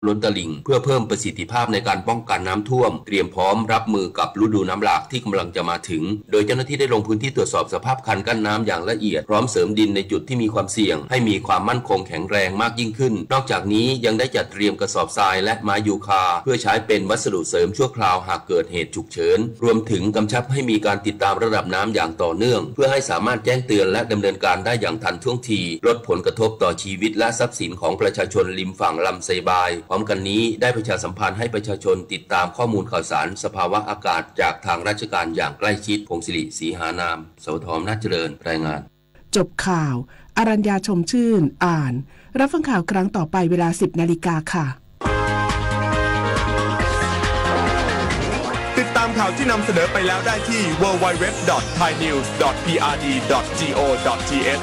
ล้นตลิ่ง เพื่อเพิ่มประสิทธิภาพในการป้องกันน้ำท่วม เตรียมพร้อมรับมือกับฤดูน้ำหลากที่กำลังจะมาถึง โดยเจ้าหน้าที่ได้ลงพื้นที่ตรวจสอบสภาพคันกั้นน้ำอย่างละเอียด พร้อมเสริมดินในจุดที่มีความเสี่ยง ให้มีความมั่นคงแข็งแรงมากยิ่งขึ้น นอกจากนี้ยังได้จัดเตรียมกระสอบทรายและไม้ยูคา เพื่อใช้เป็นวัสดุเสริมชั่วคราวหากเกิดเหตุ เฉิน รวมถึงกำชับให้มีการติดตามระดับน้ำอย่างต่อเนื่อง เพื่อให้สามารถแจ้งเตือนและดำเนินการได้อย่างทันท่วงที ลดผลกระทบต่อชีวิตและทรัพย์สินของประชาชนริมฝั่งลำเซบาย พร้อมกันนี้ได้ประชาสัมพันธ์ให้ประชาชนติดตามข้อมูลข่าวสารสภาวะอากาศจากทางราชการอย่างใกล้ชิด พงศิริ ศรีหานาม สวท อำนาจเจริญ รายงาน จบข่าว อรัญญา ชมชื่น อ่าน รับฟังข่าวครั้งต่อไปเวลา สิบนาฬิกาค่ะ ติดตามข่าวที่นำเสนอไปแล้วได้ที่ ดับเบิลยู ดับเบิลยู ดับเบิลยู ดับเบิลยู ดอท ไทยนิวส์ ดอท พีอาร์ดี ดอท จี โอ ดอท ที เอช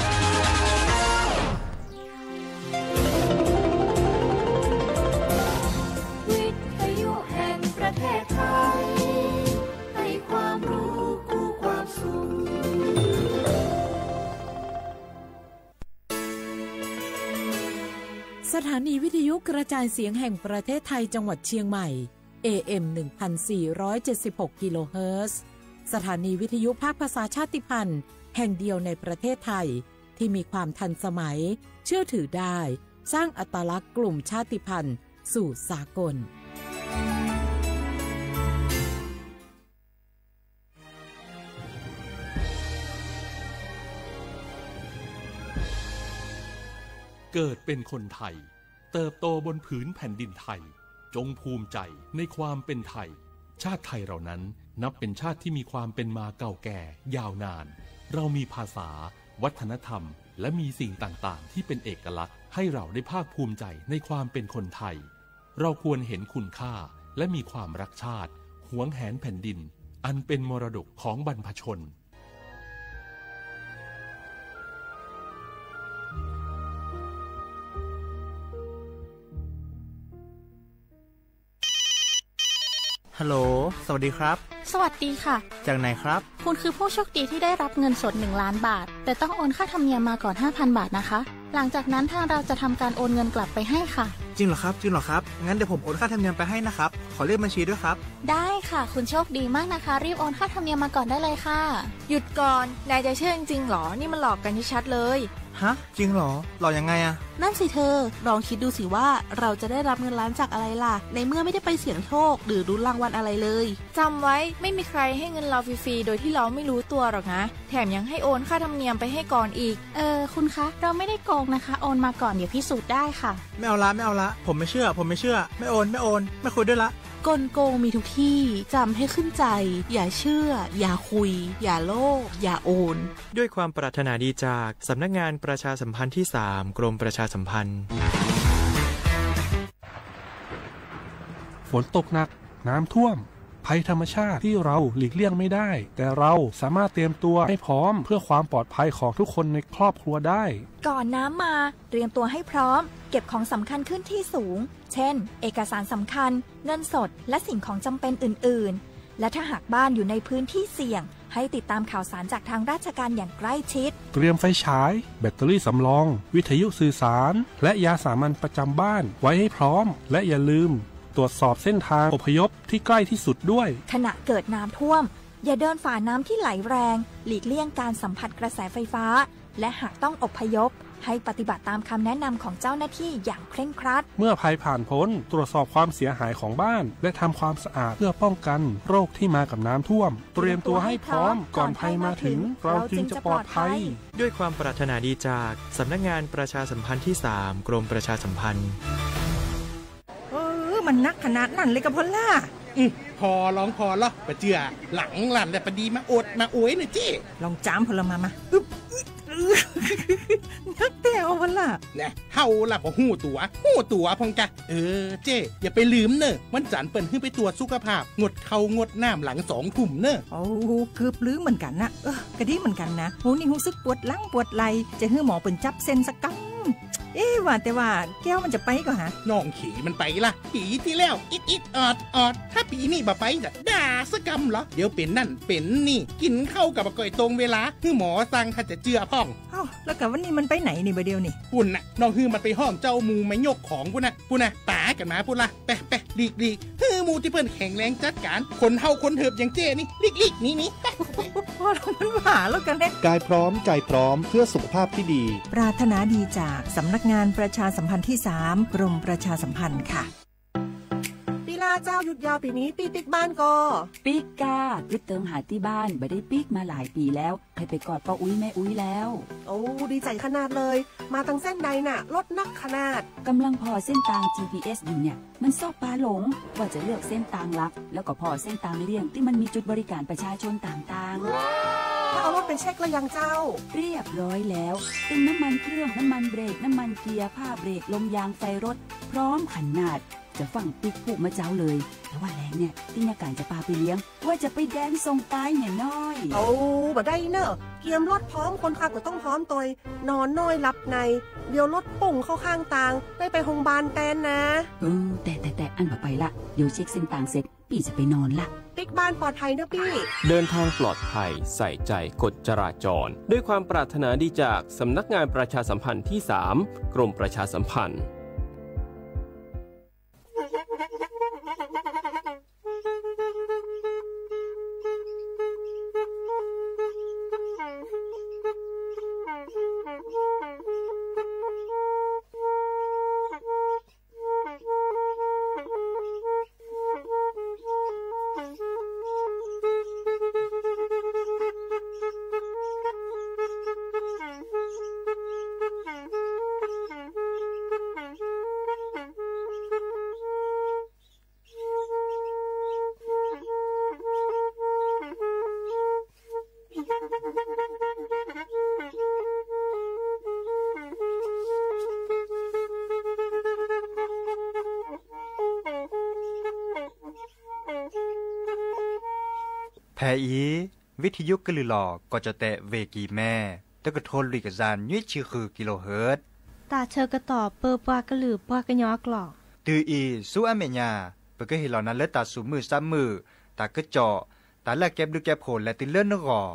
วิทยุแห่งประเทศไทย ให้ความรู้คู่ความสุข สถานีวิทยุกระจายเสียงแห่งประเทศไทยจังหวัดเชียงใหม่ เอ เอ็ม หนึ่งพันสี่ร้อยเจ็ดสิบหก กิโลเฮิรตซ์ สถานีวิทยุภาคภาษาชาติพันธุ์แห่งเดียวในประเทศไทย ที่มีความทันสมัย เชื่อถือได้ สร้างอัตลักษณ์กลุ่มชาติพันธุ์สู่สากล เกิดเป็นคนไทย เติบโตบนผืนแผ่นดินไทย จงภูมิใจในความเป็นไทย ชาติไทยเรานั้นนับเป็นชาติที่มีความเป็นมาเก่าแก่ยาวนาน เรามีภาษา วัฒนธรรม และมีสิ่งต่างๆ ที่เป็นเอกลักษณ์ ให้เราได้ภาคภูมิใจในความเป็นคนไทย เราควรเห็นคุณค่า และมีความรักชาติ หวงแหนแผ่นดิน อันเป็นมรดกของบรรพชน ฮัลโหล สวัสดีครับ สวัสดีค่ะ จากไหนครับ คุณคือผู้โชคดีที่ได้รับเงินสด หนึ่งล้านบาท แต่ต้องโอนค่าธรรมเนียมมาก่อน ห้าพันบาทนะคะ หลังจากนั้นทางเราจะทำการโอนเงินกลับไปให้ค่ะ จริงเหรอครับ จริงเหรอครับ งั้นเดี๋ยวผมโอนค่าธรรมเนียมไปให้นะครับ ขอเลขบัญชีด้วยครับ ได้ค่ะ คุณโชคดีมากนะคะ รีบโอนค่าธรรมเนียมมาก่อนได้เลยค่ะ หยุดก่อน นายจะเชื่อจริงๆหรอ นี่มันหลอกกันชัดๆเลย ฮะ จริงเหรอ หลอกยังไงอะ นั่นสิเธอ ลองคิดดูสิว่าเราจะได้รับเงินล้านจากอะไรล่ะ ในเมื่อไม่ได้ไปเสี่ยงโชคหรือลุ้นรางวัลอะไรเลย จำไว้ ไม่มีใครให้เงินเราฟรีๆโดยที่เราไม่รู้ตัวหรอกนะ แถมยังให้โอนค่าธรรมเนียมไปให้ก่อนอีก เออ คุณคะ เราไม่ได้โกงนะคะ โอนมาก่อน เดี๋ยวพิสูจน์ได้ค่ะ ไม่เอาละ ไม่เอาละ ผมไม่เชื่อ ผมไม่เชื่อ ไม่โอน ไม่โอน ไม่คุยด้วยละ กลโกงมีทุกที่ จำให้ขึ้นใจ อย่าเชื่อ อย่าคุย อย่าโลภ อย่าโอน ด้วยความปรารถนาดีจากสำนักงานประชาสัมพันธ์ที่สาม กรมประชาสัมพันธ์ ฝนตกหนัก น้ำท่วม ภัยธรรมชาติที่เราหลีกเลี่ยงไม่ได้ แต่เราสามารถเตรียมตัวให้พร้อมเพื่อความปลอดภัยของทุกคนในครอบครัวได้ ก่อนน้ำมา เตรียมตัวให้พร้อม เก็บของสำคัญขึ้นที่สูง เช่น เอกสารสำคัญ เงินสด และสิ่งของจำเป็นอื่นๆ และถ้าหากบ้านอยู่ในพื้นที่เสี่ยง ให้ติดตามข่าวสารจากทางราชการอย่างใกล้ชิด เตรียมไฟฉาย แบตเตอรี่สำรอง วิทยุสื่อสาร และยาสามัญประจำบ้านไว้ให้พร้อม และอย่าลืมตรวจสอบเส้นทางอพยพที่ใกล้ที่สุดด้วย ขณะเกิดน้ำท่วม อย่าเดินฝ่าน้ำที่ไหลแรง หลีกเลี่ยงการสัมผัสกระแสไฟฟ้า และหากต้องอพยพ ให้ปฏิบัติตามคำแนะนำของเจ้าหน้าที่อย่างเคร่งครัด เมื่อภัยผ่านพ้น ตรวจสอบความเสียหายของบ้าน และทำความสะอาดเพื่อป้องกันโรคที่มากับน้ำท่วม เตรียมตัวให้พร้อม ก่อนภัยมาถึง เราจึงจะปลอดภัย ด้วยความปรารถนาดีจากสำนักงานประชาสัมพันธ์ที่สาม กรมประชาสัมพันธ์ เออ มันหนักขนาดนั้นเลยกะพอลล่า อืม พอลองพอลอ ปะเจือ หลังหลั่นแต่ปะดีมาโอดมาโอยเน่อเจ้ ลองจามพอลล่ามา มา อึ๊บ อึ๊บ อึ๊บ นักแต่เอาพอลล่า แน่ เฮาล่ะบ่ฮู้ตั๋ว ฮู้ตั๋วพ่องกะ เออ เจ้ อย่าไปลืมเน่อ วันจันทร์เปิ้นหื้อไปตรวจสุขภาพ งดข้าวงดน้ำหลังสองทุ่มเน่อ โอ้ เกือบลืมเหมือนกันนะ เออ กะดีเหมือนกันนะ โห นี่ฮู้สึกปวดหลังปวดไหล่ จะหื้อหมอเปิ้นจับเส้นสักกำ เอ๊ะ ว่าแต่ว่าแก้วมันจะไปก่อนฮะ น้องเขยมันไปละ ปีที่แล้ว อิดอิดออดออด ถ้าปีนี้บ่ไปจะด่าสักกำเหรอ เดี๋ยวเป็นนั่นเป็นนี่ กินข้าวกับบ่ก่อยตรงเวลา หื้อหมอสั่งถ้าจะเจือพ่อง เอ้า แล้วกับวันนี้มันไปไหนนี่บ่เดียวนี่ ปุ่นน่ะ น้องหื้อมันไปห้องเจ้าหมู่มายกของ ปุ่นน่ะ ปุ่นน่ะ ป๋ากันมา ปุ่นละ ไปไปหลีกหลีก หื้อหมู่ตี้เปิ้นแข็งแรงจัดการ คนเฮาคนเหิบอย่างเจ้นี่ หลีกหลีก หนีหนี ไปไป พอแล้ว มันหาแล้วกันเนี่ย กายพร้อมใจพร้อมเพื่อสุขภาพที่ดี ปรารถนาดีจากสำนักงานประชาสัมพันธ์ที่สาม กรมประชาสัมพันธ์ค่ะ ปีลาเจ้าหยุดยาวปีนี้ ปี้ปิ๊กบ้านก่อ ปิ๊กก้า กึ๊ดเติงหาตี้บ้าน บ่ได้ปิ๊กมาหลายปีแล้ว ใครไปกอดป้าอุ๊ยแม่อุ๊ยแล้ว โอ้ ดีใจขนาดเลย มาตังเส้นใดน่ะ รถนักขนาด กำลังผ่อเส้นตาง จีพีเอส อยู่เนี่ย มันซอกปาหลง ว่าจะเลือกเส้นตางหลัก แล้วก็ผ่อเส้นตางเลี่ยงตี้มันมีจุดบริการประชาชนต่างๆ แล้วเอารถไปเช็คแล้วยังเจ้า เรียบร้อยแล้ว ตึงน้ำมันเครื่อง น้ำมันเบรก น้ำมันเกียร์ ผ้าเบรก ลมยาง ไฟรถ พร้อมขนาด จะฟั่งปิ๊กพูกมะเจ้าเลย แต่ว่าแลงเนี่ย ตี้ยาก๋านจะปาไปเลี้ยง ว่าจะไปแดนส่งปายเนี่ยน้อย โอ้ บ่ได้เนอะ เกียมรถพร้อม คนขับก็ต้องพร้อมตวย นอนน้อยหลับใน เดี๋ยวรถปุ่งเข้าข้างตาง ได้ไปโฮงพยาบาลแตนนะ เออ แต่แต่แต่อั้นบ่ไปละ เดี๋ยวเช็คเส้นตางเสร็จ ปี้จะไปนอนละ ปิ๊กบ้านปลอดภัยเนอะปี้ เดินทางปลอดภัย ใส่ใจกฎจราจร ด้วยความปรารถนาดีจากสำนักงานประชาสัมพันธ์ที่สาม กรมประชาสัมพันธ์ ဖဲအံၤ ဝံထယုကလုၢ်လီၤ ကီၢ်ကၠီၣ်တဲၣ် ဝ့ၢ်ကံၢ်မဲ တကထိလွံၢ်ကယၤ နွံဆံဃု kilohertz တၢ်ဆၢကတီၢ်ပၢပှၤကလုာ်ပှၤကညီအကျိာ် တုၤအံၤဆူအမဲာ်ညါ ပကဟ့ၣ်လီၤနၤလၢတၢ်သူၣ်မုာ်သးမုာ်, တၢ်ကစီၣ်, တၢ်လၢအကဲဘျုးကဲဖှိၣ်လဲၤတုၤလၢနဂီၢ်.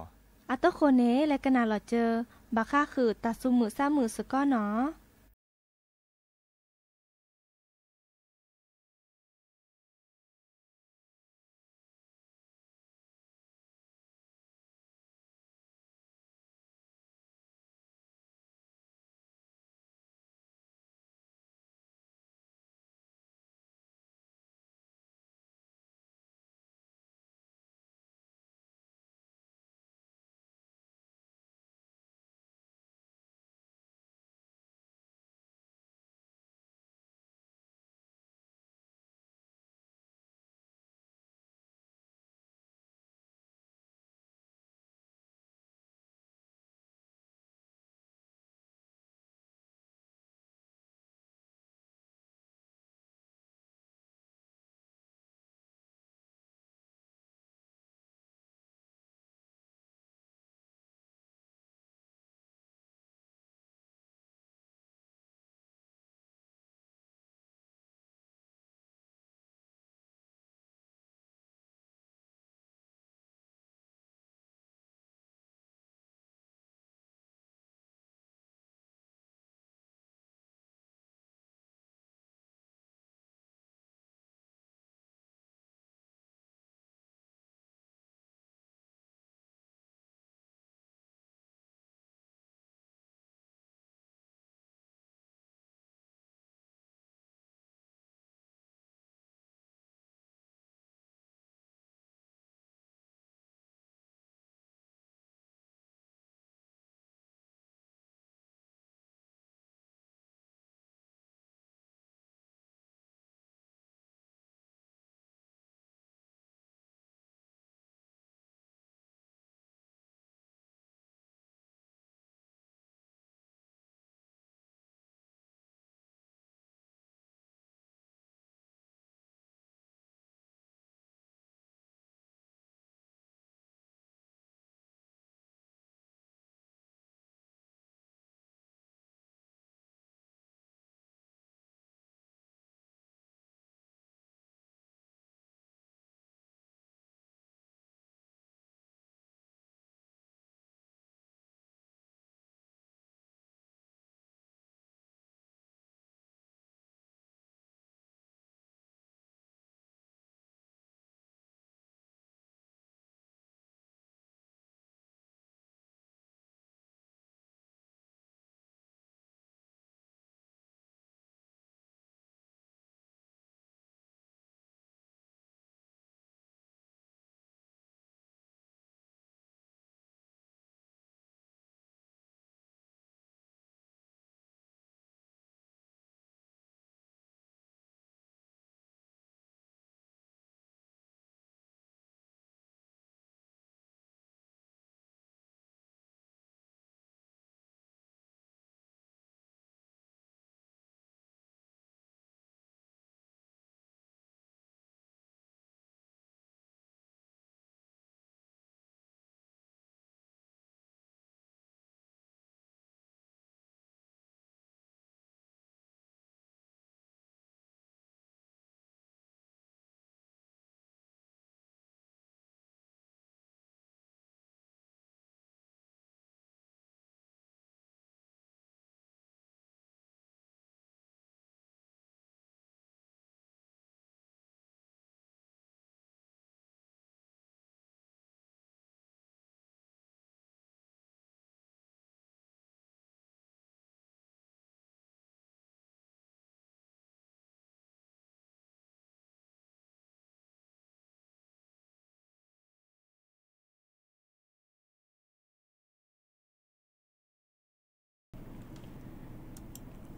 အဃိန့ၣ် လဲၤကနၣ်လီၤစၢၤ ဘၣ်ဃးဃုာ်တၢ်သူၣ်မုာ်သးမုာ်စ့ၢ်ကီးနီၤ.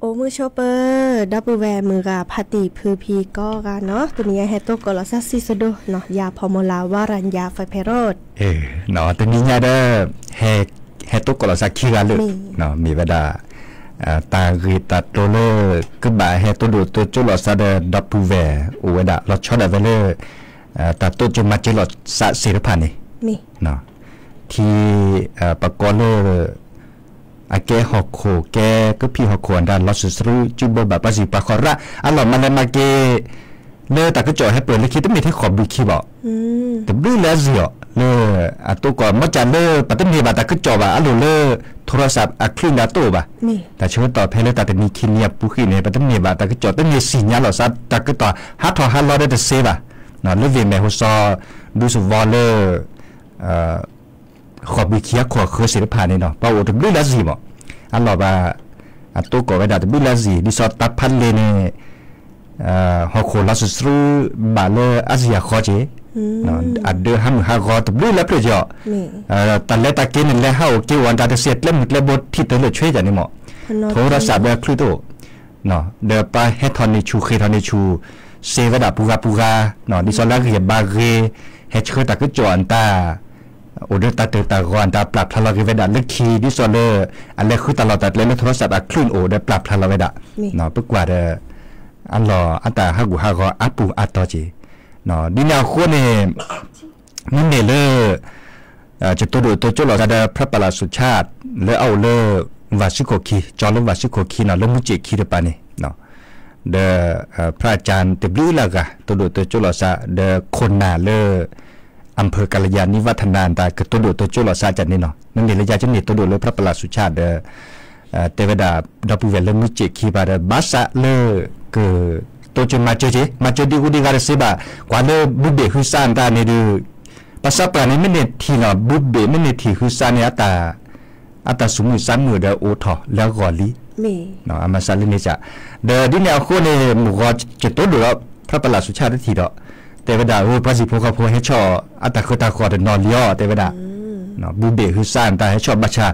အိၣ်မုာ်ဆိးပၢၤ ဒီပုၢ်ဝဲၢ်မုၢ်ဂၤဖးတံၢ်ဖုဖံကိးဂၤနီၤ, တနံၤအံၤဟဲတိၢ်ကီးလိာ်သးစံးစဒိၣ်နီၤ, ယၤဖီမီၤလၤ ဝါရၤညါ ဖဲဖဲရိၣ် တနံၤညါဒီး ဟဲတိၢ်ကီးလိာ်သးခံဂၤလၢာ်, မ့ၢ်ဝဲဒၣ် တၢ်ဂ့ၢ်တၢ်ကျိၤလၢ ကဘၣ်ဟဲတိၢ်ဒိၣ်တိၢ်ကၠိလိာ်သးဒီး ဒီပုၢ်ဝဲၢ်အိၣ်ဝဲဒၣ် လီၤဆီဒၣ်ဝဲလၢ တၢ်တိၢ်ကၠိမၤစၢၤလိာ်သးသ့ၣ်တဖၣ်န့ၣ် ထံ ပကိးလၢ အကဲဟီၣ်ခိၣ် ကဲကဖံးဟီၣ်ခိၣ်အတၢ်လီၤစၢၤစရူး စုဘိးဘၣ်ပှၤစံၣ်ပှၤဃီရၣ် အလီၢ်မၤလဲၤမၤက့ၤ လၢတၢ်ကစီၣ်ဟဲပၢၢ်လၢခံတမ့ၢ်ထဲဃိးဘုခံဘၣ်, တဘျုးလၢအစံၣ်အီၤ လၢအတိၢ်ကီး မ့ၢ်ကၢ်လၢပတန့ၢ်ဘၣ်တၢ်ကစီၣ်ဘၣ် အလိၣ်လၢ ထိရစးအချုးဒၣ်တအိၣ်ဘၣ်, တၢ်ဆၢကတီၢ်ဖဲလၢတၢ်တနံၤခံနံၤအပူၤဃံန့ၣ် ပတန့ၢ်ဘၣ်တၢ်ကစီၣ် တန့ၢ်စံၣ်ညါလိာ်သး တၢ်ကစီၣ်ဟးထီၣ်ဟးလီၤဒီးတသ့ဘၣ်, လၢဝ့ၢ်မဲၢ်ဟိၣ်စီ ဒူသဝီလၢ ဃိးဘုခံအခိၣ်အဃၢၤသ့ၣ်တဖၣ်န့ၣ်နီၤ ပှၤအိၣ်တဘျုးလၢအစံၣ်မး, အလီၢ်ဘၣ် အတိၢ်ကီးဝဲဒၣ်တဘျုးလၢအစံၣ် ဒ်သိးတၢ်ဖးလဲၢ်န့ၣ် ဟီၣ်ခိၣ်လီၤစၢၤစရူးဘၣ်လၢအစံၣ်အဃီက့ၤ, အဒၢးဟးမုၢ်ဟးဂီၤတဘျုးလၢဖျၢၣ်က့ၤအီၤ, တၢ်လဲၤတၢ်က့ၤန့ၣ် လဲၤဟးအိၣ်က့ၤအိၣ်တၢ်တစဲးကျဲမုၢ်ကျဲဘိထံတၢ်လၢာ်ဆွဲကန့ၣ်မး, ထိရစးဘၢအချုးတအိၣ် ဒီးပှၤဟဲထီၣ်န့ၢ်ဆူၣ်ဃ့ၢ်ထီၣ်န့ၢ်ဆူၣ် စ့ဝဲဒၣ်ပူၤဂၤပူၤဂၤ, ဒ်သိးလၢအဂံၢ်အဘါဂ့ၤ, ဟဲဆှၢတၢ်ကစီၣ်အတၢ် အိၣ်ဒီးတၢ်တၢၢ်တၢ်ဂီၤအတၢ်ပျၢ်ဖျါလီၤဂ့ၤဝဲဒၣ်လၢခံ ဒ်သိးလၢ အလဲၤဃုတၢ်လီၢ်တၢ်ကျဲလၢ ထိရစးအချုးန့ၣ် အိၣ်ဒီးပျၢ်ဖျါလီၤဝဲဒၣ်, ပကွၢ်ဒီး အလီၢ်အတၢ်ဟးဂူာ်ဟးဂီၤအါပူၤအါတီၤက့ၤ, ဒ်န့ၣ်အဃိန့ၣ် မ့မ့ၢ်လၢ ယတိၢ်ဒိၣ်တိၢ်ကၠိလိာ်သးဒီး ဖဲပလၢ်စူၤဆၣ် လၢအအိၣ်လၢ ဝၤစုခိၣ်ခံ ကၠီလၢဝၤစုခိၣ်ခံနီၤ လၢမုၢ်စ့ၣ်ခံတပၤန့ၣ်, ဒီး ဖဲအကၢ်တဘျုးလၢအဂၤ တိၢ်ဒိၣ်တိၢ်ကၠိလိာ်သး ဒီးခိၣ်နၢ်လၢ အၣ်ဖၢၣ်ကလယၤနံၣ်ဝးထနၢ်တၢ်ကတိၢ်ဒိၣ်တိၢ်ကၠိလိာ်သးကန့ၣ်နီၤ မ့မ့ၢ်လၢယၤကန့ၣ်တိၢ်ဒိၣ်လၢဖဲပလၢ်စူၤဆၣ်ဒီး တဲဝဲဒၣ် ဒီပုၢ်ဝဲၢ်လၢမုၢ်စ့ၣ်ခံပၤဒီး ဘၣ်ဆၣ်လၢ က တိၢ်ကၠိမၤစၢၤက့ၤ မၤစၢၤဒ်အူဒ်ဂၤတသ့ဘၣ် ကွၢ်လၢဘုဘ့ၣ်ဟုစးတၢ်န့ၣ်ဒီး ပှၤသးပှၢ်န့ၣ် မ့ၢ်န့ၢ်ထံၣ်နီၤ ဘုဘ့ၣ်မ့ၢ်န့ၢ်ထံၣ်ဟုစးန့ၣ် အတၢ် အတၢ်သူၣ်မုာ်သးမုာ်ဒီးအိၣ်ထီၣ်လၢအဂီၢ်လံ အမၤစးလၢန့ၣ်စ့ၢ် ဒီးဒ်န့ၣ်အဃိန့ၣ် မုၢ်ဂီၤကတိၢ်ဒိၣ်ဒီး ဖဲပလၢ်စူၤဆၣ်တထံၣ်ဒီး တဲဝဲဒၣ် ပှၤစံၣ်ဖိဃီဖိဟဲဆီၣ် အတၢ်ဃၢတၢ်ဃီၤတနီၤလံအီၤ တဲဝဲဒၣ် ဘုဘ့ၣ်ဟုစးတၢ်ဟဲဆီၣ်ဘၣ်ဆၣ်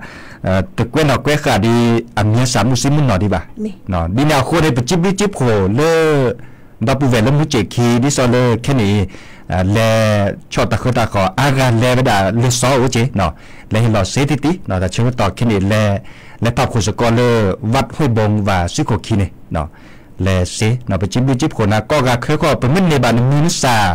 တကွဲးနီၣ်ကွဲးဃာ်ဒ် အမံၤအသးမုၢ်ဆံမုၢ်နီၢ်ဒံးဘၣ် ဒ်န့ၣ်အဃိန့ၣ် ပစံးဘျုးစံးဖှိၣ်လၢ ဒီပုၢ်ဝဲၢ်လၢမုၢ်စ့ၣ်ခံ ဒ်သိးလၢခဲန့ၣ် လဲၤဆီၣ်တၢ်ဃၢတၢ်ဃီၤ အါဂၤလဲၤဝဲဒၣ်လၢစီအိၣ်က့ၤ လဲၤဟ့ၣ်လီၤစ့တံၢ်တံၢ် တၢ်ဆၢကတီၢ်ခဲန့ၣ် လဲၤ လဲၤဖးဖှိၣ်စ့ၢ်ကီးလၢ ဝးဝ့ၢ်ဘိၣ်ဝၤစုခိၣ်ခံန့ၣ် လဲၤစ့ ပစံးဘျုးစံးဖှိၣ်နၤကိးဂၤခဲဃီ ပမ့ၢ်န့ၢ်ဘၣ်နမံၤနသၣ်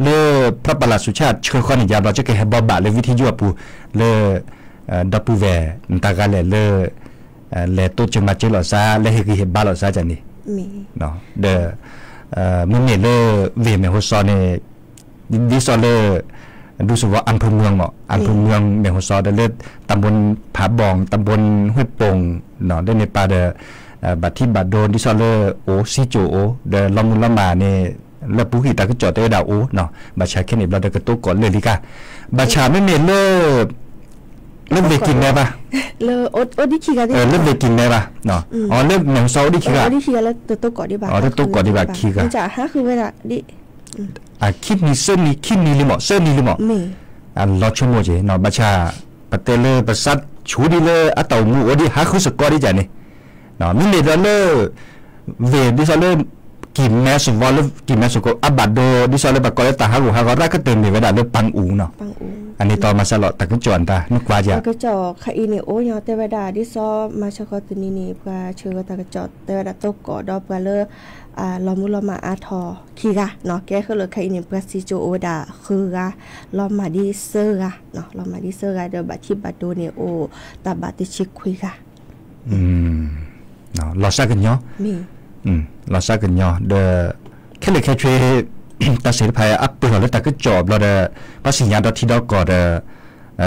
လၢဖဲပလၢ်စူၤဆၣ်ဆှၢဃီန့ၣ် ယၤဘျီကဟဲဘိးဘၣ်လၢဝံထံယိအပူၤ လၢ ဒီပုၢ်ဝဲၢ်နတၢ်ဂၤလဲၣ်လၢ လဲၤတိၢ်ကၠိမၤစၢၤလိာ်သး လဲၤဟ့ၣ်ဂံၢ်ဟ့ၣ်ဘါလိာ်သးန့ၣ် ဒီး မ့မ့ၢ်လၢ ဝ့ၢ်မဲၢ်ဟိၣ်စီန့ၣ် ဒ်သိးလၢ ဒူသဝီ အၣ်ဖၢၣ်မၢၣ်မး အၣ်ဖၢၣ်မၢၣ်မဲၢ်ဟိၣ်စီဒီးလၢ တၢ်ဘိၣ်ဖးဘီၣ် တၢ်ဘိၣ်ဝ့ၢ်ပိၣ် လၢန့ၣ်ပၤဒီး ဘၣ်ထံးဘၣ်ဒိဒ်သိးလၢအိၣ် စံကၠိၣ်အိၣ် ဒီးလီၤမုၢ်လီၤမၢ်န့ၣ် လၢပူၤကွံာ်တၢ်ကစီၣ်တဲဝဲဒၣ်အိၣ် ဘၣ်ဆၣ်ခဲန့ၣ်ဘျီဒီးကတိၤကိးလၢာ်လံကါ ဘၣ်ဆၣ်မ့မ့ၢ်လၢ လၢဝ့ၢ်ကံၢ်မဲဘၣ် လၢဝ့ၢ်ကံၢ်မဲဘၣ် လၢမဲၢ်ဟိၣ်စီအိၣ်ဒံးခံဂၤ တတိၤကိးဒံးဘၣ်ခံဂၤ အခံနံၤသၢနံၤခံနံၤလံမး သၢနံၤလံမး အလီၤဆိကမိၣ်က့ၤ ဘၣ်ဆၣ် ပတဲလၢပသးဆူၣ်ဒံးလၢအတၢ်အိၣ်မူအိၣ်ဒံးဟးဃုစ့ၢ်ကီးဒံးကန့ၣ် မ့မ့ၢ်ဒီးလၢ ဝ့ၢ်ဒ်သိးလၢ ကံၢ်မဲစ့ၢ်ကီးလၢ ကံၢ်မဲစ့ၢ်ကီး အဘၣ်ဒိ ဒ်သိးလၢပှၤကိးလၢတၢ်ဟးဂူာ်ဟးဂီၤရၣ်ကတၢၢ်မ့ၢ်ဝဲဒၣ်လၢပၣ်အူနီၤ အန့ၣ်တီမၤစၢၤလီၤ တၢ်ကစီၣ်အတၢ်နကွၢ်ယၤ တၢ်ကစီၣ်ခါအံၤန့ၣ် အိၣ်ညီတဲဝဲဒၣ် ဒ်သိးမၤစၢၤဃီတနံၤန့ၣ် ပှၤဆှၢဂီၤတၢ်ကစီၣ်တဲဝဲဒၣ်တိၤကိးဒီးပှၤလၢ လီၤမုၢ်လီၤမၢ်အါထီၣ်ခံဂၤ ကဲဃုာ်လၢခါအံၤန့ၣ် ပှၤစံကၠိၣ်အိၣ်ဝဲဒၣ်ဃုဂၤ လီၤမၢ်ဒ်သၢဂၤ လီၤမၢ်ဒ်သၢဂၤဒီးဘၣ်ထံးဘၣ်ဒိန့ၣ်အိၣ် တၢ်ဘၣ်တဆံခွံဂၤ လီၤစၢ်ကညီ လီၤစၢ်ကညီ ဒီး ခဲလၢာ်ခဲဆ့ တၢ်သ့ၣ်တဖၣ်အပၢၢ်ထီၣ်လၢတၢ်ကစီၣ်ဘျီဒီး ပှၤသ့ၣ်ညါဒီထံဒီကီၢ်ဒီး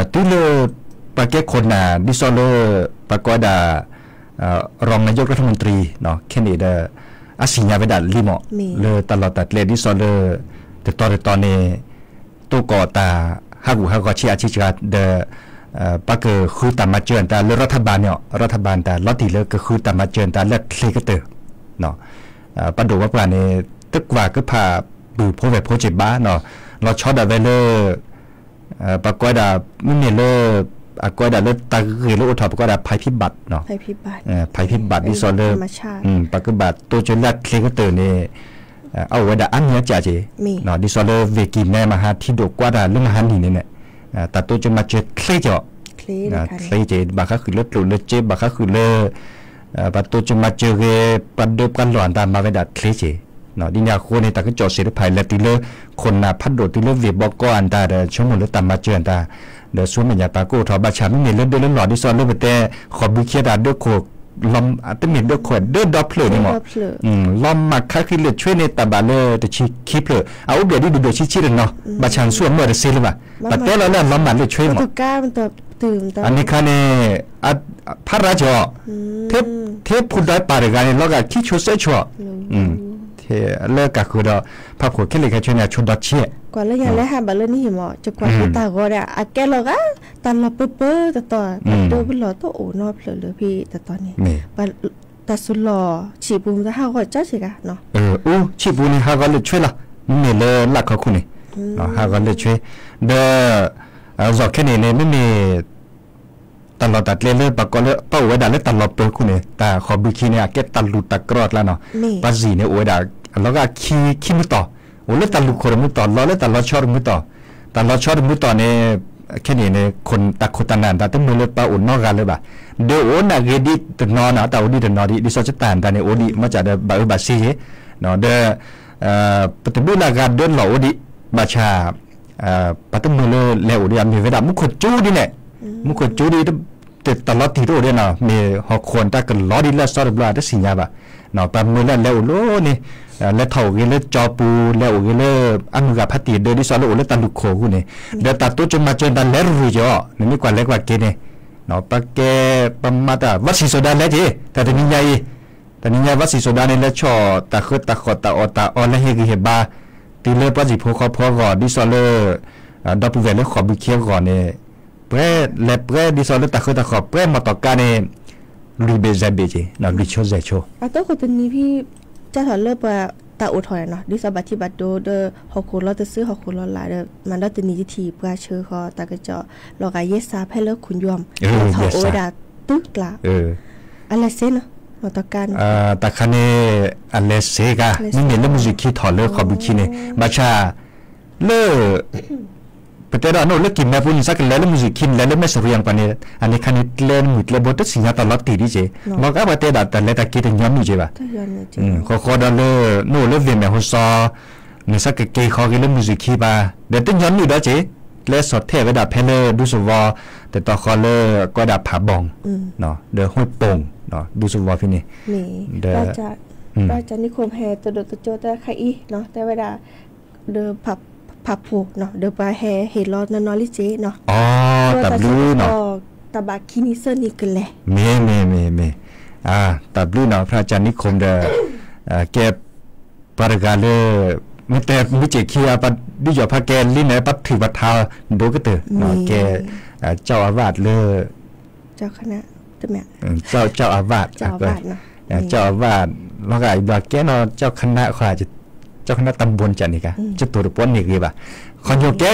တုၤလၢ ပှၤကဲခိၣ်နၢ် ဒ်သိးလၢ ပှၤကိးဝဲဒၣ် รองนายกรัฐมนตรี ခဲန့ၣ်ဒီး အသ့ၣ်ညါဝဲဒၣ်လံမး လၢတၢ်လီၢ်တၢ်ကျဲဒ်သိးလၢ တတီၤတတီၤန့ၣ် တိၤကိးတၢ်ဟးဂူာ်ဟးဂီၤဆံးအါဆံးစှၤဒီး ပှၤကဃုတၢ်မၤစၢၤတၢ်လၢ รัฐบาล န့ၣ် รัฐบาล တၢ်လီၤတံၢ်လၢကဃုတၢ်မၤစၢၤတၢ်လၢချ့ကတၢၢ် ပှၤဒိၣ်ဝဲပှၤန့ၣ် တကွၢ်ကဖၣ်ပုၢ်ဖိဝဲၢ်ဖိစ့ၢ်ဘၣ်နီၤ လီၤဆီဒၣ်ဝဲလၢ ပှၤကိးဝဲဒၣ် မ့မ့ၢ်လၢ အကိးဝဲဒၣ်လၢတၢ်ဂ့ၢ်လၢအိၣ်ထီၣ် ပကိးဝဲဒၣ် ภัยพิบัติ နီၤ, ภัยพิบัติ ဒ်သိးလၢ ပကဘၣ်တိစၢၤလၢအချ့ကတၢၢ်န့ၣ် အအိၣ်ဝဲဒၣ်အါမံၤအါကၠးက့ၤ, ဒ်သိးလၢဝ့ၢ်ကံၣ်နဲ မဟါထံဒိၣ်ကွၢ်တၢ်လၢမဟါနံၤန့ၣ်န့ၣ် တၢ်တိစၢၤမၤစၢၤချ့က့ၤအီၤ, ချ့က့ၤ ဘၣ်ဃးဃုာ်လၢကျိၣ်လၢစ့ ဘၣ်ဃးဃုာ်လၢ ပှၤတိစၢၤမၤစၢၤဂ့ၤ ပှၤဒၢပှၤလီၢ်အတၢ်မၤဝဲဒၣ်ချ့က့ၤ, ဒ်န့ၣ်အဃိန့ၣ် တၢ်ကစီၣ်စ့ၣ်တဖၣ်အံၤ လဲၤတုၤလၢခိၣ်နၢ်ဖးဒိၣ်တုၤလၢဝ့ၢ်ဘီကီၢ်အတၢ်ဒီး ဆိကမိၣ်လၢတၢ်မၤစၢၤအတၢ် ဒီးဆူမဲာ်ညါတၢ်ကအိၣ်ထီၣ်ဘၣ်ဆၣ် မ့မ့ၢ်လၢဒၢလၢလီၢ် ဒ်သိးလၢပတဲ ဃီၣ်ဘုခံတၢ်ဒၢခိၣ် တမ့ၢ်ဒၢခိၣ်ဒၢဒီဖျၢၣ်န့ၣ်မး လီၤမၢ်ခါဃံလ့ၣ်ဆွ့န့ၣ် တၢ်ဘၣ်လၢတဆံခံဖျၢၣ် အအိၣ်ဘှံးဒ်ဒိၣ်ဒိၣ်ဆံးဆံးတနီၤ ဘၣ်ဆၣ်နဆူၣ်အမၢၢ်တစ့လၢၤဘၣ် ပတဲလီၤလၢအလီၤမၢ်လ့ၣ်ဆွ့မး အန့ၣ်ခါန့ၣ် ဖးရၣ်ကီး ထဲဖုဒွဲပာ်တဂၤန့ၣ် လီၤဂာ်ခံဆိစဲးဆိ လၢကၢ်ဃုာ်ဒီး ဖးဖှိၣ်ခဲလၢာ်ခဲဆ့န့ၣ် အဆိဒီးဆံး ကွၢ်လၢညါလၢဟးဘၣ်လၢနဟံၣ်မး ကကွၢ်လၢတၢ်ဂီၤဒီး အကဲလီၤဂာ် တၢ်လီၢ်ပၢပၢတတီၤ တၢ်ဒၢပလီၢ်တအိၣ်နီတဖျၢၣ်လၢဖဲတတီၤန့ၣ် တၢ်စူၤလီၢ်ဆံးပူၤမ့ၢ်တၢ်ဟးဂီၤကၠီက့ၤဂၤ အူဆံးပူၤန့ၣ် ဟးဂီၤလၢဆွ့လီၤ မ့မ့ၢ်လၢလၢခီခိၣ်န့ၣ် ဟးဂီၤလၢဆွ့ ဒီး ယီၤခဲန့ၣ်န့ၣ် မ့မ့ၢ် တၢ်လီၢ်တၢ်ကျဲလၢပှၤကိးလၢ ပအိၣ်ဝဲဒၣ်လၢတၢ်လီၢ်ပၢခိၣ်န့ၣ် တၢ်ဃီၣ်ဘုခံန့ၣ် အကဲတၢ်လူၢ်တၢ်ကြီအကျါနီၤ ပှၤစံၣ်န့ၣ် အိၣ်ဝဲဒၣ် အလီၤဂာ်ခံ ခံမုၢ်တီၤ အိၣ်လၢတၢ်လူၢ်ခိၣ်တမုၢ်တီၤ လီၤလၢတၢ်လီၤဆီတမုၢ်တီၤ တၢ်လီၤဆီတမုၢ်တီၤန့ၣ် ခဲန့ၣ်န့ၣ် တၢ်ခိၣ်တၢ်နၢ်တၢ်တမုာ်လၢပှၤအိၣ်နီတဂၤလၢၤဘၣ် ဒီးအိၣ်နၢ်ဂ့ၤဒ်တနီၤနီၤ တၢ်အိၣ်ဒ်တနီၤဒ် ဒ်စီၤစတၢ်တၢ်န့ၣ် အိၣ်ဒ်မၤစၢ်ဒီးဘၣ်အၢဘၣ်စ့ယ့ၤ ဒီး ပတဘျုးလၢဂၤဒၢလီၢ်အိၣ်ဒံး ဘၣ်ဆၣ် ပှၤတမုာ်လၢလဲၤအိၣ်ဒံး အမ့ၢ်ဝဲဒၣ်မူခိၣ်ကၠူဒ်န့ၣ် မူခိၣ်ကၠူဒ် တၢ်လီၤတံၢ်တအိၣ်ဒံးနီၤ မ့ၢ်ဟီၣ်ခိၣ်တၢ်ကလီဒ်လၢအစီတဘျီ တသ့ၣ်ညါဘၣ် ပှၤမုာ်လၢလဲၤအိၣ်လီၤန့ၣ် လဲၤထီၣ်အိၣ်ဂ့ၤလၢကၠီပူၤ လဲၤအိၣ်ဂ့ၤလၢ အမုၢ်ဂၤဖးတံၢ်ဒၢ ဒ်သိးလၢအိၣ်လၢတၢ်လူၢ်ခိၣ်အဂီၢ်န့ၣ် ဒီးတၢ်တိစၢၤမၤစၢၤတၢ်လဲၤရူၢ်က့ၤအီၤ နမ့ၢ်ကွၢ်လဲၤကွၢ်က့ၤန့ၣ် ပှၤကဲ ပှၤမၤတၢ် ဝၣ်စံၣ်စိၤဒၤလဲၤက့ၤ တၢ်တနံၤညါအံၤ တနံၤညါဝၣ်စံၣ်စိၤဒၤန့ၣ် လဲၤဆီၣ်တၢ်ဃၢတၢ်ဃီၣ်တၢ်အီၣ်တၢ်အီ လဲၤဟ့ၣ်ဂံၢ်ဟ့ၣ်ဘါ တုၤလၢပှၤစံၣ်ဖိဃီဖိအဂီၢ် ဒ်သိးလၢ ဒီပုၢ်ဝဲၢ်လၢဃီၣ်ဘုခံအဂီၢ်န့ၣ် ပှဲၤလဲၤပှဲၤဒ်သိးလၢတၢ်ဃၢတၢ်ဃီၣ် ပှဲၤမီၢ်တီၢ်ကါန့ၣ် လွံၢ်ဘ့ၣ်ယဲၢ်ဘ့ၣ်က့ၤ လွံၢ်ဆိယဲၢ်ဆိ အတၢ်ဃိတနံၤဖဲ ကၢ်ထီၣ်လၢပှၤတၢ်အိၣ်ထီၣ်န့ၣ်နီၤ ဒ်သိးဘၣ်ထံဘၣ်တိဒီး ဟီၣ်ခိၣ်လီၤတစု ဟီၣ်ခိၣ်လီၤလးဒီး မၤဒီတနံၤတထံၣ် ပှၤဆှၢဃီၤတၢ်ကစီၣ် လီၤဂာ်ယဲၢ်စးဖဲလၢခိၣ်ယွၤ ထီၣ်အိၣ်ဝဲဒၣ်တုၤကျါ အလဲၤစ့နီၤ မီၢ်တီၢ်ကါန့ၣ် တၢ်ခါန့ၣ် အလဲၤစ့ကါ မ့မ့ၢ်လၢမုၢ်စံၣ်ခံထီၣ်လၢဃီၣ်ဘုခံန့ၣ် ဘၣ်ဆၣ် လၢ ပတဲဒၣ်နအိၣ်လၢကံၢ်မဲပူၤန့ၣ် စးကလဲၤလၢမုၢ်စံၣ်ခံ နလဲၤလၢမဲၢ်စရံယၣ်ပှၤန့ၣ် အန့ၣ်ခါန့ၣ် ကျဲမုၢ်ကျဲဘိတသ့ၣ်ညါတၢ်လီၤတံၢ်ဒ်က့ၤ လီၤဂာ်ပှၤတဲဒၣ်တၢ်လဲၤတၢ်က့ၤတညီနုၢ်က့ၤဘၣ် ဃီဃီဒီးလၢ နအိၣ်လၢဝ့ၢ်မဲၢ်ဟိၣ်စီၤ နစးကက့ၤဃီၤဂ့ၤလၢမုၢ်စံၣ်ခံဘၣ် ဒီးတညီနုၢ်ဒီးက့ၤ ကျဲစီၣ်ထဲဝဲဒၣ်ဖဲလၢဒူသဝီ တတီၤဃီလၢ ကိးဝဲဒၣ်ဖးဘီၣ် ဒီးဟွ့ၣ်ပိၣ် ဒူသဝီဖဲန့ၣ် ဒီး ပှၤကနံၣ်ခိၣ်ဟဲတဒိၣ်တကၠိတဲခါအံၤ တဲဝဲဒၣ် ဒီး ဖးဖှိၣ် ဒီးပှၤဟဲဟ့ၣ်လီၤနီၢ်နီၢ်လံက့ၤနီၤ တၢ်ဘျုးနီၤ တၢ်ဘၣ်ခံနံၤသၢနံၤကလဲၤ မ့ၢ်မ့ၢ်မ့ၢ်မ့ၢ် တၢ်ဘျုးနီၤ ဖးကနံၣ်ခိၣ်ဒီး ကဲ ပှၤတဂၤလၢ မ့ၢ်တဲမ့ၢ်စ့ၢ်ခံ ဒုးယီၣ်ဖးကဲလံန့ၣ် ပှၤထုးပှၤထါဒိၣ်ကတၢၢ် ကဲ ကၠီအဝၣ်လၢ ကၠီအဝၣ် ကၠီအဝၣ် လီၤဂာ်အံၤဘျီကဲနီၤ ကၠီခနၣ်ခွါ ကၠီခနၣ်တဘိန့ၣ်ကန့ၣ်က ကတိၤတပီန့ၣ်ဂ့ၤဘၣ် ခီညိကဲ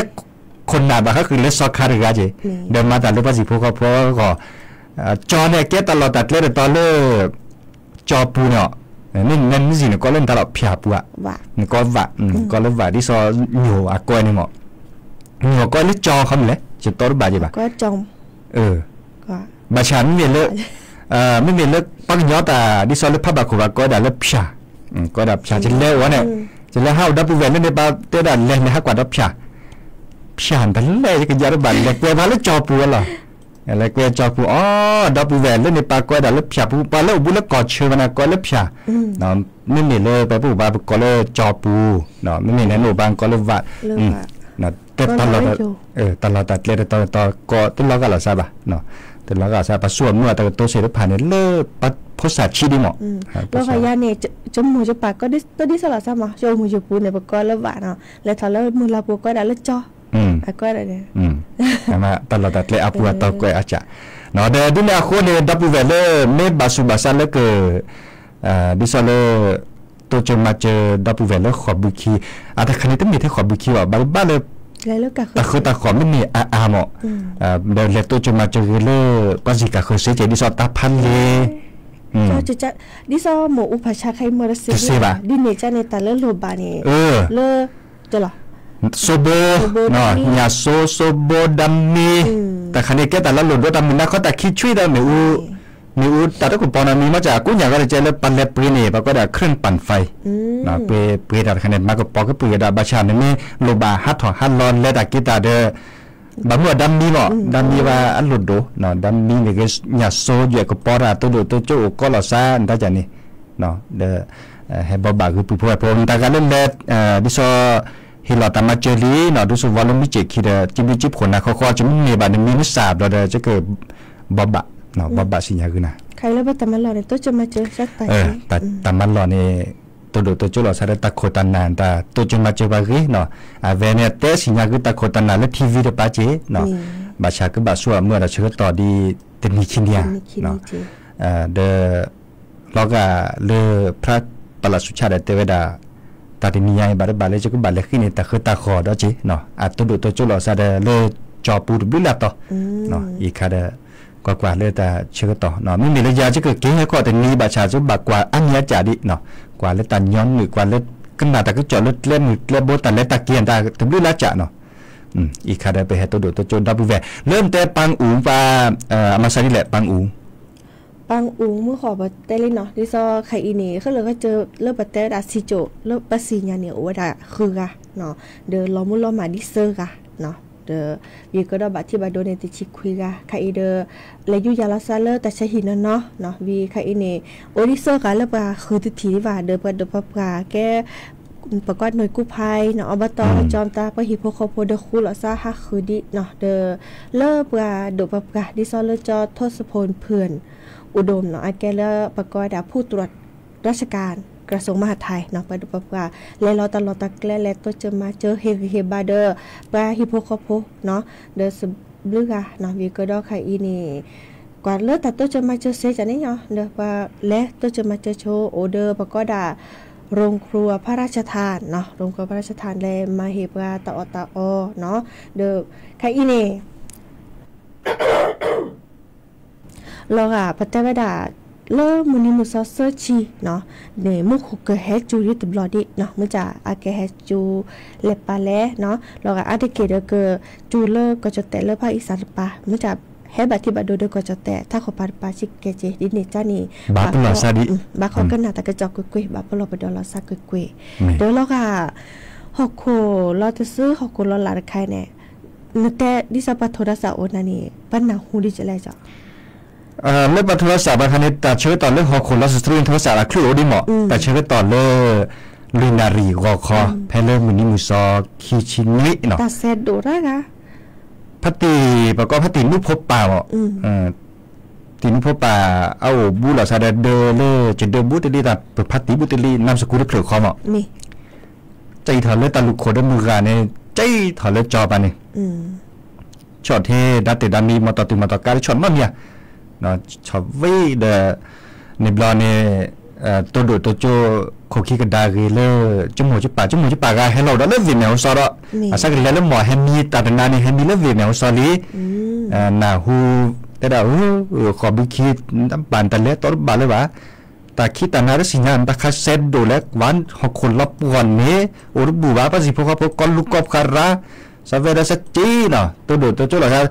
ခိၣ်နၢ်ဘၣ်ဃးဃုာ်လၢစီၤခါတဂၤက့ၤ ဒီးမၤတၢ်လၢပှၤစံၣ်ဖိဃီဖိအဂီၢ် ကၠီန့ၣ်ကဲတၢ်လီၢ်တၢ်ကျဲတတီၤလၢ ကၠီပူၤန့ၣ် နမ့ၢ်စံၣ်နကိးလၢနတၢ်လီၢ်ဖၠၣ်ပူၤဧါ နကိးဝၣ် နကိးလၢဝၣ် ဒ်သိးညိၣ်အကိးန့ၣ်မး ညိၣ်ကိးလၢကၠီခီမ့ၢ်လဲၣ် ယတီတဘၣ်က့ၤဘၣ် ဘၣ်ဆၣ်မ့မ့ၢ်လၢ မ့မ့ၢ်လၢပှၤကညီတၢ် ဒ်သိးလၢဖးဘၣ်ခိၣ်ဘၣ် ကိးဝဲဒၣ်လၢဖၠၣ် ကိးဝဲဒၣ်ဖၠၣ် ယလဲၤအိၣ်န့ၣ် ယလဲၤဟးအိၣ်ဒီပုၢ်ဝဲၢ်လၢန့ၣ် ပှၤတဲဒၣ်လဲၤလဲၤဟးကွၢ်ဒီးဖၠၣ် ဖၠၣ်တလဲၤ ယကယၤတဘၣ် လဲၤကွဲးပှၤလၢကၠီပူၤဝဲလီၤ လဲၤကွဲးကၠီပူၤ အိ ဒီပုၢ်ဝဲၢ်လၢန့ၣ် ပှၤကိးဝဲဒၣ်လၢဖၠၣ်ပူၤ ပှၤလၢအိၣ်ဘူးလၢကီၢ်ဆၢဝဲန့ၣ် ကိးလၢဖၠၣ် မ့မ့ၢ်လၢပှၤပူၤဘၣ် ပကိးလၢကၠီပူၤ မ့မ့ၢ်လၢနအိၣ်ဘၣ် ကိးလၢဝၣ် တဲတၢ်လီၢ် တၢ်လီၢ်တၢ်ကျဲတတီၤတတီၤ ကိးတလီၤဂာ်လီၤစၢ်ဘၣ် တလီၤဂာ်လီၤစၢ် ပှၤစိာ်မုာ်အတၢ်ကတိၤသ့ၣ်တဖၣ်န့ၣ် လၢပှၤဖိစၢ်ဆံးဒ်မး လီၤဂာ်ယၤန့ၣ် ကမိၢ်ယပၢ်ကိးဒ်သိးလီၤစၢ်မး ယအိၣ်မုာ်ယပူၤန့ၣ် ပကိးလၢဝၣ်နီၤ လဲၤထီၣ်လၢမုၢ်လၢ်ပူၤကိးဝဲဒၣ်လၢကၠီ အကိးဒၣ်န့ၣ် တၢ်လီၢ်တၢ်ကျဲအပူၤအတီၤကွဲးအစၢ် ဒီးဒ်န့ၣ်အဃိန့ၣ် ဒီပုၢ်ဝဲၢ်လၢ မ့ၢ်ဘၣ်ဆူးဘၣ်ဆါလၢက ဒ်သိးလၢ တိစၢၤမၤစၢၤဒီပုၢ်ဝဲၢ်လၢဃိာ်ဘုခံ အတခါန့ၣ်တမ့ၢ်ထဲဃိာ်ဘုခံဘၣ် ဘၣ်ဘၣ်လၢ တၢ်ဃၢတၢ်ဃီၤမ့မ့ၢ်အါအါမး, ဒီးလဲၤတိစၢၤမၤစၢၤဂ့ၤလၢ ပှၤစံၣ်ကၢ်ဃၢၤစ့ကဲး ဒ်သိးတၢ်ဖးလဲၢ် ဒ်သိးမိၢ်အူဖးဆါခဲအံၤမ့ၢ်တစ့ဘၣ် ဒ်န့ၣ်ကန့ၣ် တၢ်လၢလိၣ်ဘၣ်န့ၣ် လၢ တလီၤ စိဘိ ညၣ်စိ စိဘိ ဒၣ်မံ တၢ်ခါန့ၣ်ကဲတၢ်လၢလိၣ်ဒိ တၢ်မုာ်နါခီတၢ်ခံဆွံဒီး မ့ၢ်အူ တၢ်တကပီၤနီၤ မ့ၢ်မ့ၢ်စ့ၢ် ကိးညါဂီၤတကဲလၢပှၤလဲၤပှ့ၤန့ၣ် ပှၤကိးဒၣ် เครื่องปั่นไฟ ပှ့ၤ ပှ့ၤတၢ်တခါန့ၣ် မၤကပီၤကပှ့ၤကဒီး ဘၣ်ဆၣ်မ့မ့ၢ်လိၣ်ဘၣ်ဟးထီၣ် ဟးလီၤလဲၤတၢ်က့ၤတၢ်ဒီး ဘၣ်မုၢ်အီၤဒၣ်မံမး ဒၣ်မံဘၣ်အလိၣ်ဒိ ဒၣ်မံန့ၣ်ဂ့ၤ ညၣ်စိ ယဲၢ်ကပီၤတၢ် တိၢ်ဒိၣ်တိၢ်ကၠိအိၣ်ကီးလီၤစၢ် တၢ်ကန့ၣ် ဒီး ဟဲဘိးဘၣ်ဂ့ၤပုၢ်ဖိဝဲၢ်ဖိ မတၤဂၤလၢလဲၤ ဒ်သိး ဟ့ၣ်လီၤတၢ်မၤစၢၤလံနီၤ ဒ်သိးဝီလၢမုၢ်စ့ၢ်ခံဒီး ကံဘျုးကံဖှိၣ်နၤဃီဃီ ကမ့ၢ်ဘၣ်နမံၤမ့ၢ်စၢ်ဘျီဒီး ကက ဘိးဘၣ် ဘိးဘၣ်စံၣ်ညါဂ့ၤနၤ တၢ်မၤလီၢ်န့ၣ် တိၢ်ဒိၣ်တိၢ်ကၠိလီၤစၢ်ဒီးတၢ်ခိၣ်တၢ်နၢ်တၢ်တိစၢၤမၤစၢၤပှၤဂ့ၤနီၤ အဝဲန့ၣ်တဲစံၣ်ညါဂ့ၤတၢ်ခိၣ်တၢ်နၢ်လၢ ထံဝံၤ တပၤက့ၤနီၤ ဘၣ်ဆၣ်ကဘၣ်ဆိအမုၢ်အီၤဒီးဆၢကတီၢ်ဒ်တနံၤခံနံၤဧါ ဒီး လီၤဂာ်လၢဖရၣ်ပလၣ်ဆူၣ်ဆၣ်ဒီးတဲဝဲဒၣ် တၢ်တနံၤညါအံၤဘၣ်တဘၣ်လၢယကဘၣ်လဲၤဃ့န့ၣ် တၢ်ဃၢတၢ်ဃီၤဒီးက့ၤနီၤ အတိၢ်ဒိၣ်တိၢ်ကၠိလီၤစၢ်ဒီးလၢကၠီပူၤတဘျုးလၢ်တီၤ အံၤခါဒီး ကွၢ်ကွၢ်လၢတၢ်ဆၢကတီၢ်နီၤ မ့မ့ၢ်လၢယၤယကက့ၤဟဲခီၣ်တနံၤဘၣ်ဆၣ် ယဘၣ်ကွၢ်အါမံၤအါကၢ်ဒံးနီၤ ကွၢ်လၢတၢ်ညီနုၢ် ကွၢ်လၢကနၣ်တၢ်ကစီၣ်လၢကျဲမုၢ်ကျဲဘိ တၢ်လဲၤတၢ်က့ၤတၢ်တဘျုးလၢ်ကၢ်နီၤ အံၤခါဒီးပဟဲတိၢ်ဒိၣ်တိၢ်ကၠိဒီပုၢ်ဝဲၢ် လၢနတဲပၢ်အူပၢ် အမၤစၢ်ဒ်လဲၣ် ပၢ်အူ ပၢ်အူမုၢ်ဃီၤပတဲလံနီၤ ဒ်သိးခဲအံၤန့ၣ် ဃိၣ်လၢဂီၢ်စၢၤလၢပတဲဝဲဒၣ်စံၣ်ကၠိၣ် လၢပစံၣ်ညါန့ၣ် အိၣ်ဝဲဒၣ်ဃုဂၤနီၤ ဒီးလီၤမူလီၤမၢ်ဒ်သၢဂၤနီၤ ဒီး ယကဒီးဘၣ်ထံၣ်ဘၣ်ဒိန့ၣ်တဆံခွံဂၤ ခဲအံၤဒီး လဲၤယူၤယၤလီၤစၢ်လၢတၢ်ဆၢဟံၣ်နီၢ်နီၢ်နီၤ ဝံၤခဲအံၤန့ၣ် အိၣ်ဒ်သၢဂၤလၢပှၤဃုတထံၣ်ဒံးဘၣ် ဒီးပှၤဒိၣ်ပှၤပှၢ်ကဲ ပကွၢ်နွံကူၣ်ဖးနီၤ အီဘၣ်တီၢ်ကၠီမတၤ ပှၤဟံၣ်ဖိဃီဖိဒီးဃူလီၤစၢ်ဟးဃုာ်ဒံးနီၤ ဒီး လၢပှၤဒိၣ်ပှၤပှၢ် ဒ်သိးလၢကၠီထိၣ်စဖိၣ်ဖုၣ် အိၣ်ဒိၣ်နီၤ အကဲလၢပကိးဝဲဒၣ် ผู้ตรวจราชการ กระทรวงมหาดไทย နီၤ ပှၤဒိၣ်ပှၤပှၢ် လဲၤလီၤတၢ်လီၢ်တၢ်ကျဲ လဲၤတိစၢၤမၤစၢၤ ဟ့ၣ်ဂံၢ်ဟ့ၣ်ဘါဒီး ပှၤဟံၣ်ဖိဃီဖိနီၤ ဒီးစဘျုးဂၤနီၤ ဝံၤကဒီးခဲအံၤန့ၣ် ကွၢ်လၢတၢ်တိစၢၤမၤစၢၤစ့ၢ်ကီးန့ၣ်ညီ ဒီးပှၤလဲၤတိစၢၤမၤစၢၤဆိ အိၣ်ဒီးပကိးဒၣ် โรงครัวพระราชทาน နီၤ โรงครัวพระราชทาน လဲၤမၤဟ့ၣ်ပှၤတၢ်အီၣ်တၢ်အီနီၤ ဒီးခဲအံၤန့ၣ် လီၤဂာ်ပတဲဝဲဒၣ် လၢမုၢ်နံၤမုၢ်သီသၢဆံနီၤ န့ၣ် မူခိၣ်ကဟဲစူၤလံတဘျီဒံးနီၤ မ့ၢ်တၢ်အကဟဲစူၤလဲၤပာ်လဲၣ်နီၤ လီၤဂာ်အါတက့ၢ်ဒီးကစူၤလၢကီၢ်ကၠီၣ်တဲာ်လၢဖၣ်အံသၣ်တပၤ မ့ၢ်တၢ်ဟဲဘၣ်ထံၣ်ဘၣ်ဒိဒီးကီၢ်ကၠီၣ်တဲာ် ထးခိၣ်ဖးတပၤဆံးကဲက့ၤ ဒ်န့ၣ်ကန့ၣ် ဘၣ်ပလီၢ်စၢ်ဒံး ဘၣ်ခီကနၣ်တၢ်ကစီၣ်ကွ့ၢ်ကွ့ၢ် ဘၣ်ပလီၢ်ပဒီလီၤစၢ်ကွ့ၢ်ကွ့ၢ် ဒီးလီၤဂာ် ဟီၣ်ခိၣ်လီၤတစု ဟီၣ်ခိၣ်လီၤလၢ်တခါအံၤန့ၣ် နတဲဒ်သိးပှၤထိးထီၣ်စၢ်အိၣ်နၤန့ၣ် ပနၢ်ဟူဒ်လဲၣ်ကၠီ လၢပှၤထိးထီၣ်စၢ်ဘၣ်ခါန့ၣ် တၢ်ဆၢကတီၢ်လၢဟီၣ်ခိၣ်လီၤစၢ်သရူးန့ၣ် ထိးထီၣ်စၢ်အချံၣ်အိၣ်ဒံးမး တၢ်ဆၢကတီၢ်လၢ လွံၢ်နၣ်ရံၣ်ဂီၤခီ ဖဲလၢမုၢ်နံၤမုၢ်စီ ခံဆံနွံနီၤ တၢ်ဆဲးဒိၣ်တၢ်ဂၤ ဖါတံၢ် ပကိးဖါတံၢ်နူဖိပၢ်မး တံၢ်နူဖိပၢ် အအိၣ်ဘူးလီၤစၢ်ဒီး ဒၢလၢကဒၢဘူးတလံတၢ် ပဖါတံၢ်ဘူးတလံ နၢ်စကူတဖျၢၣ်ဃီမး ကၠံၣ်ထီၣ်လၢတၢ်လူၢ်ခိၣ်ဒီးမုၢ်ဂၤန့ၣ် ကၠံၣ်ထီၣ်လၢကၠီပၤန့ၣ် ဆီၣ်ထဲဒၣ်တဲာ်ဒၣ်မံၤ မၤတီၢ်တုၤမၤတီၢ်ကါလၢဆီၣ်နီတမံၤဧါ ဆီၣ်ဝံၤဒီး န့ၣ်ဘျီန့ၣ် တိၢ်ဒိၣ်တိၢ်ကၠိ ခိၣ်ခံကဒါဂ့ၤလၢ ကမိၢ်ကပၢ် ကမိၢ်ကပၢ်ဂၤဟဲလီၤဒီးလၢဝ့ၢ်မဲၣ်ဟိစီဒီး အစးကလဲၤလၢမီၢ်ဟဲမံတၢ်တနၤန့ၣ် ဟဲမံလၢဝ့ၢ်မဲၣ်ဟိစီလံ နၢ်ဟူ တဲဒၣ်ဧၢ ဃီၣ်ဘုခံ ဘၣ်နတၢ်လဲၤတီတဘၣ်လၢၤဘၣ် တၢ်ခံးတၢ်နၤတသ့ၣ်ညါ တၢ်ခးစဲးဒိၣ်လဲၣ် ကွၢ်ဟီၣ်ခိၣ်လီၤပှီၢ်န့ၣ် အိၣ်တဘူၣ်ဘၣ် ပှၤဟံၣ်ဖိဃီဖိ ကီၢ်လူၤကီၢ်ပှၤရၤ စးဝဲဒီးစးက့နီၤ တိၢ်ဒိၣ်တိၢ်ကၠိလီၤ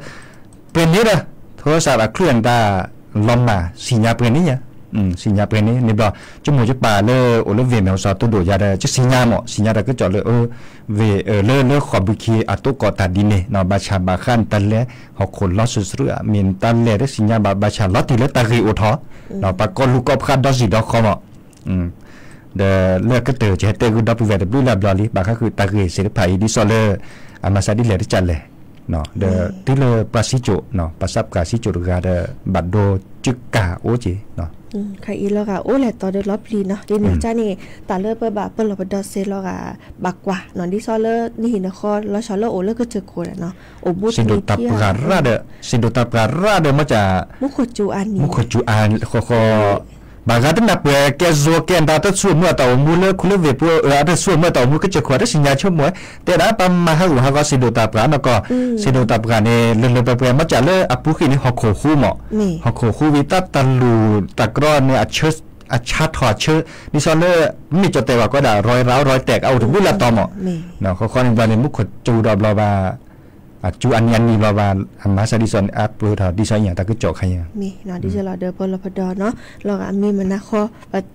ပှဲၤန့ၣ်ဒီး ထိးစၢ်အချံၣ်အတၢ်လီၤမၢ် သ့ၣ်ညါပှဲၤန့ၣ် သ့ၣ်ညါပှဲၤန့ၣ် န့ၣ်ဘျီ ကမိၢ်ကပၢ်လၢအိၣ်လၢဝ့ၢ်မဲၣ်ဟိစီ တိၢ်ဒိၣ်ယၤဒီး ကသ့ၣ်ညါမး သ့ၣ်ညါတၢ်ကစီၣ်လၢ ဝ့ၢ်လၢလၢဃီၣ်ဘုခံအတိကီၢ်တၢ်ဒ်န့ၣ် ဘၣ်ဆၣ်ဘၣ်ဃးနတၢ်လဲၤ ဟီၣ်ခိၣ်လီၤစၢ်သရူး မ့ၢ်နတၢ်လဲၤတသ့ၣ်ညါဘၣ် ဘၣ်ဆၣ်လီၤတံၢ်လၢတၢ်ဂ့ၢ်အိၣ်ထီၣ် ပှၤကီၢ်လူၤကီၢ်ပှၤဒီစံၣ်ဒီဃီမး ဒီးလၢကတၢၢ်ကဟဲတဲဂုာ်ဒီပုၢ်ဝဲၢ်တဘျုးလၢ်ဘျီလံ ဘၣ်ဃးဃုာ်တၢ်ဂ့ၢ်သ့ၣ်တဖၣ်အံၤ ဒ်သိးလၢ အမၤစၢ်ဒ်လဲၣ်တကးလဲၣ် ဒီးတုၤလၢပှၤစံၣ်ကၠိၣ် ပှၤသးပှၢ်စံၣ်ကၠိၣ်တဂၤဒီး ဘၣ်ဒိကၠူကၢ်အိၣ်က့ၤ ခါအံၤလီၤဂာ်အိၣ်လဲၤတီဒီးလီၤပျံၤနီၤ ဒ်န့ၣ်ကန့ၣ် တၢ်လၢပဘၣ်ပလီၢ်ပဒီစ့လီၤဂာ် ဘၣ်ကွၢ်နီၤ ဒ်သိးလၢနဟံၣ်နဃီ လီၤဆီလၢအိၣ်လၢကစၢၢ်ခိၣ်ဒီးနီၤ အိၣ်ဘူးတလံခံ စံၣ်ဒိၣ်တၢ်ပှၢ်ရၣ်ဒီး စံၣ်ဒိၣ်တၢ်ပှၢ်ရၣ်ဒီး မ့ၢ်က မူခိၣ်စူၤအါန့ၣ် မူခိၣ်စူၤအါဃီဃီ ဘၣ်ဂၤတနၢ်ပၢၢ်ကဲ ဇိုကဲ တၢ်တဆူၣ်အိၣ်မူအတၢ်အိၣ်မူလၢခူလၢဝ့ၢ်ပူၤ အတဆူၣ်အိၣ်မူအတၢ်အိၣ်မူကစၢၢ်ခိၣ် တသ့ၣ်ညါဆိကမိၣ်ဝဲ တဲဒၣ်ပမၤဟးဂူာ်ဟးဂီၤ စံၣ်ဒိၣ်တၢ်ပှၢ်နီၢ်ကီၢ်, စံၣ်ဒိၣ်တၢ်ပှၢ်န့ၣ် လၢလၢပှဲၤပှဲၤ မ့ၢ်စ့ၢ်လၢအပူၤဃံၣ်န့ၣ် ဟီၣ်ခိၣ်ဟူးမး, ဟီၣ်ခိၣ်ဟူးဝံၤ တၢ်တလူၢ်တၢ်ကြီန့ၣ် အဆါထီၣ်အဆၢ, ဒ်သိးလၢ မ့ၢ်ကၠီၣ်တဲာ်ဘၣ်ကီးဒၣ် ရၤရၤ ရၤတဲာ် အအိၣ်တဘျုးလၢတီၤမး, ဃီဃီန့ၣ်ဘျီန့ၣ် မူခိၣ်ကၠူဒီးဘျီဘၣ် အကၠူအနံၤအနံၤဘျီဘၣ် အမၤစၢ်ဒ်သိးန့ၣ် အပၢၢ်ထီၣ်ဒ်သိးအံၤ တၢ်ကစီၣ်ခါအံၤ မ့ၢ်နီၤ ဒ်သိးလီၤဒီးပလီၢ်ပဒီနီၤ လီၤဂာ်မ့ၢ်မနၤဃီ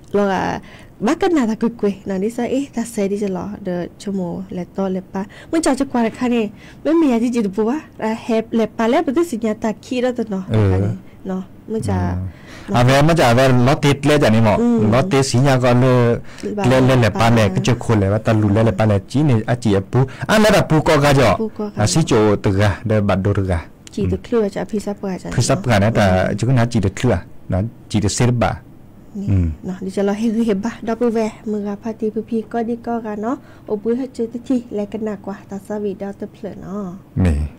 လီၤဂာ် ဘၣ်ကနၣ်တၢ်ကွ့ၢ်ကွ့ၢ်နီၤ ဒ်သိးအ့ၣ် တၢ်ဆဲးဒ်သိးလီၤ ဒီးဆိကမိၣ်လဲၤတီလဲၤပာ် မ့ၢ်ကၠီၣ်ကကွၢ်တခါန့ၣ် မ့မ့ၢ်ယၤကံၣ်တပူၤဘၣ် ဟဲလဲၤပာ်လၢပတသ့ၣ်ညါတၢ်ခံးဒီးတနီၤတခါန့ၣ် မ့ၢ်ကၠီၣ် အဝဲမ့ၢ်ကၠီၣ် အဝဲလီၤတ့ကျဲကၢ်န့ၣ်မး လီၤတ့စံညါကီးလၢ ကျဲလဲၤလဲၤပာ်လဲၣ် ကစၢၢ်ခိၣ်လဲၣ် ဝဲတၢ်လူၢ်လဲၤလဲၤပာ်လဲၣ် စံးန့ၣ်အစံၣ်အပူၤ အါလၢတၢ်ပူၤကိးဂၤကၠီၣ် အစံၣ်ကၠိၣ်တဂၤ ဒီးဘၣ်ဒိတဂၤ ဖံစၢ်ပှၢ်န့ၣ် တၢ် ယကနၣ်စံၣ်တချုးဧါ စံၣ်တစ့တဘၣ် ဒ်သိးလီၤဟ့ၣ်ဂံၢ်ဟ့ၣ်ဘါ ဒီပုၢ်ဝဲၢ်မုၢ်ဂၤဖါတံၢ်ဖုဖံကိးဒံကိးဂၤနီၤ အိၣ်ဘှံးဟဲကၢတထံၣ် လဲၤကနၣ်ကွၢ်တၢ်သးဝံၣ်ဒီတဖျၢၣ်နီၤ မ့ၢ်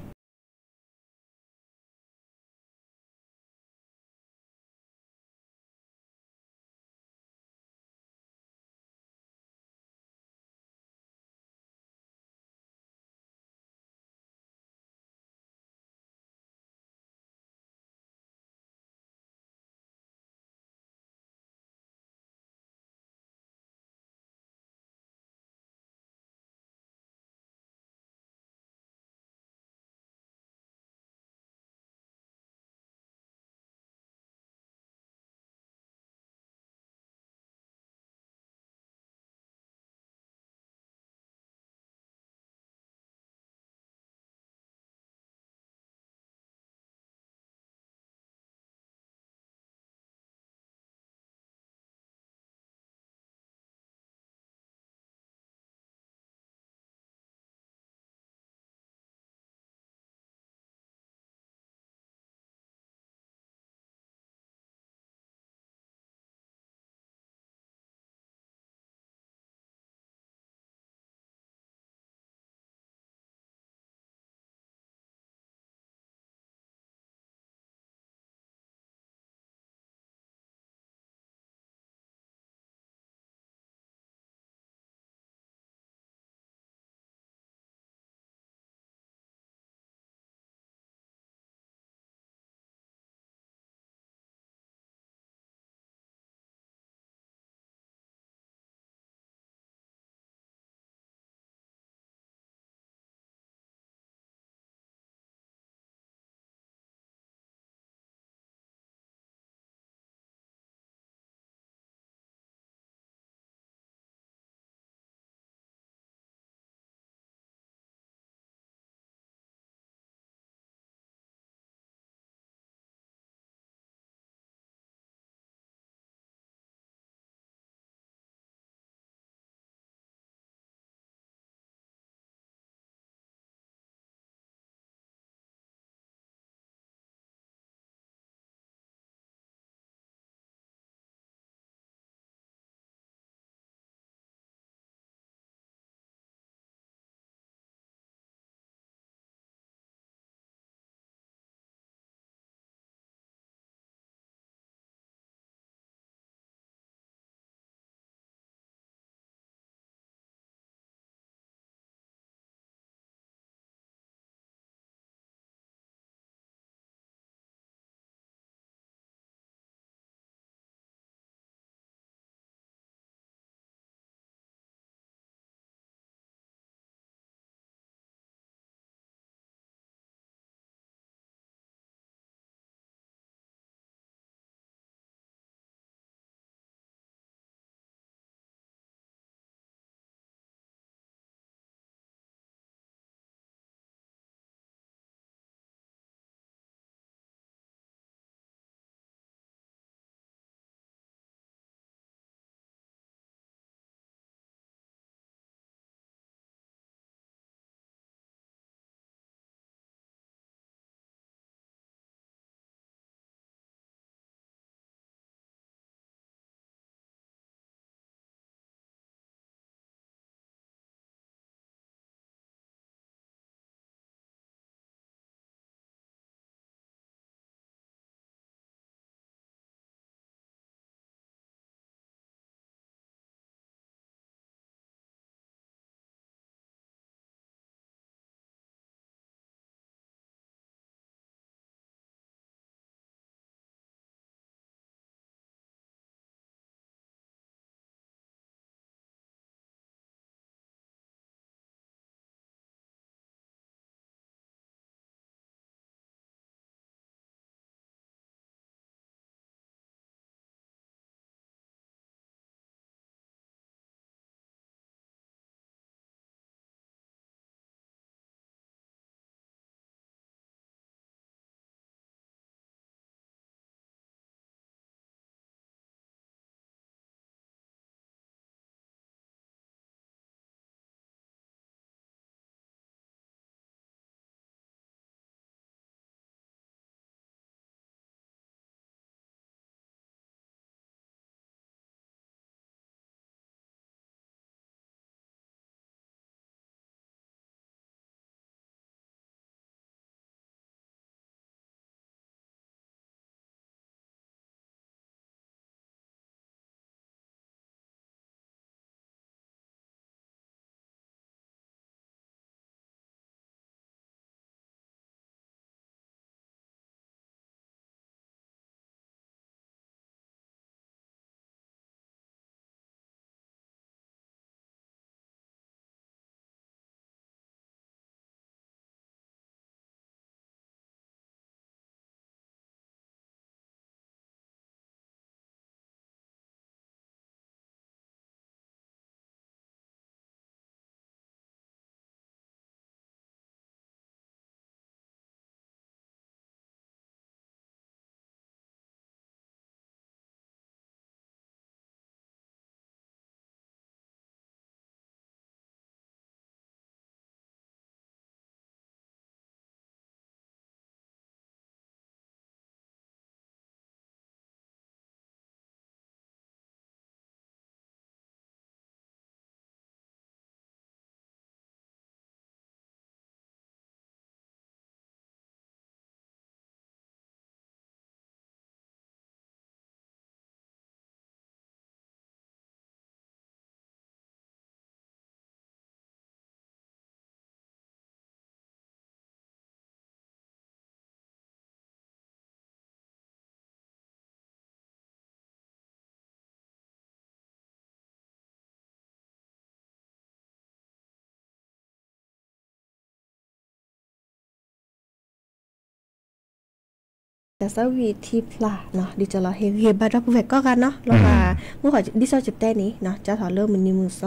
တၢ်သးဝံၣ်ထံဖျါနီၤ ဒ်သိးလီၤ ဟ့ၣ်ဂံၢ်ဟ့ၣ်ဘါဒီပုၢ်ဝဲၢ်ကိးဂၤနီၤ လီၤဂာ် မုၢ်ဟီၣ်ဒ်သိးယတဲန့ၣ်နီၤ ကၢထီၣ်လၢမုၢ်နံၤမုၢ်သီ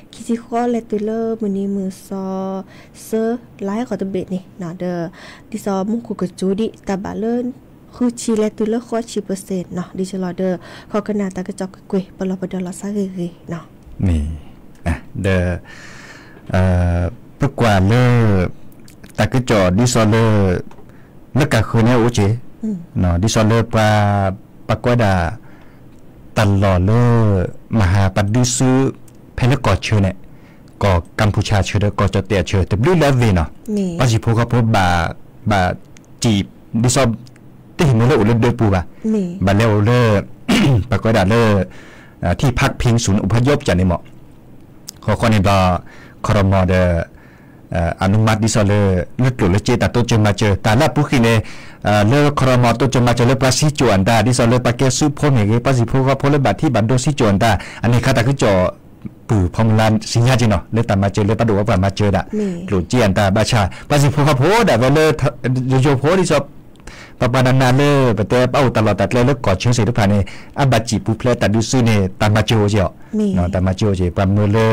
ခံဆံဃိး လဲၤတုၤလၢမုၢ်နံၤမုၢ်သီ သၢ လါဟဲဃီၤတဘ့ၣ်န့ၣ်နီၤ ဒီး ဒ်သိးမူခိၣ်ကစူၤဒံး တၢ်ဘၣ်လၢ ဃုဆံ လဲၤတုၤလၢဃိးဆံ percent နီၤ ဒ်သိးလီၤဒီး ခီကနၣ်တၢ်ကစီၣ်ကွ့ၢ်ကွ့ၢ် ပလီၢ်ပဒီလီၤသးဂ့ၤဂ့ၤနီၤ မ့ၢ် ဒီး ပကွၢ်လၢ တၢ်ကစီၣ်ဒ်သိးလၢ လၢကၢ်ဃၢၤန့ၣ်အိၣ်က့ၢ် ဒ်သိးလၢပှၤ ပှၤကိးဝဲဒၣ် တၢ်လီၢ်လၢ မဟါပဒုးစု ဖဲလၢကီၢ်ဆၢန့ၣ် ကီၢ်ကၢၣ်ပူၤဆၣ်ဆၢဒီး ကီၢ်ကၠီၣ်တဲၣ်အဆၢ တဘျုးလၢအဝ့ၢ်နီၤ ပှၤဟံၣ်ဖိဃီဖိဘၣ် ဘၣ်စံၣ် ဒ်သိး တဟ့ၣ်မ့ၢ်လၢအိၣ်လၢဒၢပူၤဘၣ် ဘၣ်လဲၤအိၣ်လၢ ပှၤကိးဝဲဒၣ်လၢ ထံၣ်ဖးဖံး ศูนย์อพยพ ကၢ်န့ၣ်မး ဃီဃီန့ၣ်ဒီး ခီရမီၤဒီး အနုမတ် ဒ်သိးလၢ လၢကျိၣ်လၢစ့တၢ်တိစၢၤမၤစၢၤ တၢ်လၢအပူၤကွံာ်န့ၣ် လၢခီရမီၤတိစၢၤမၤစၢၤလၢပှၤစံကၠိၣ်အတၢ် ဒ်သိးလၢပှၤကဲစုဖိမ့ၢ်ဂ့ၤ ပှၤဟံၣ်ဖိဃီဖိလၢဘၣ်ထံၣ်ဘၣ်ဒိစံကၠိၣ်အတၢ် အန့ၣ်ခါတၢ်ကစီၣ် ပုၢ်ဖီမူလၢစံညါက့နီၤ လၢတၢ်မၤစၢၤလၢပဒိၣ်ပှၤမၤစၢၤဒၣ် ကျိၣ်စ့အတၢ်ဘၣ်ဆၣ် ပှၤဟံၣ်ဖိဃီဖိဒၣ်ဝဲလၢ ယိယိဖိဒ်သိး ပပှၤနးနးလၢပတဲပအိၣ်တၢ်လီၢ်တၢ်ကျဲလၢကီၢ်ဆၢသ့ၣ်တဖၣ်န့ၣ် အဘၣ်စံၣ်ပူၤဖျဲးတၢ်ဒုးစုန့ၣ် တၢ်မၤစၢၤအိၣ်က့ၤအီၤ တၢ်မၤစၢၤအိၣ်က့ၤ ပှၤမၢလၢ လီၤ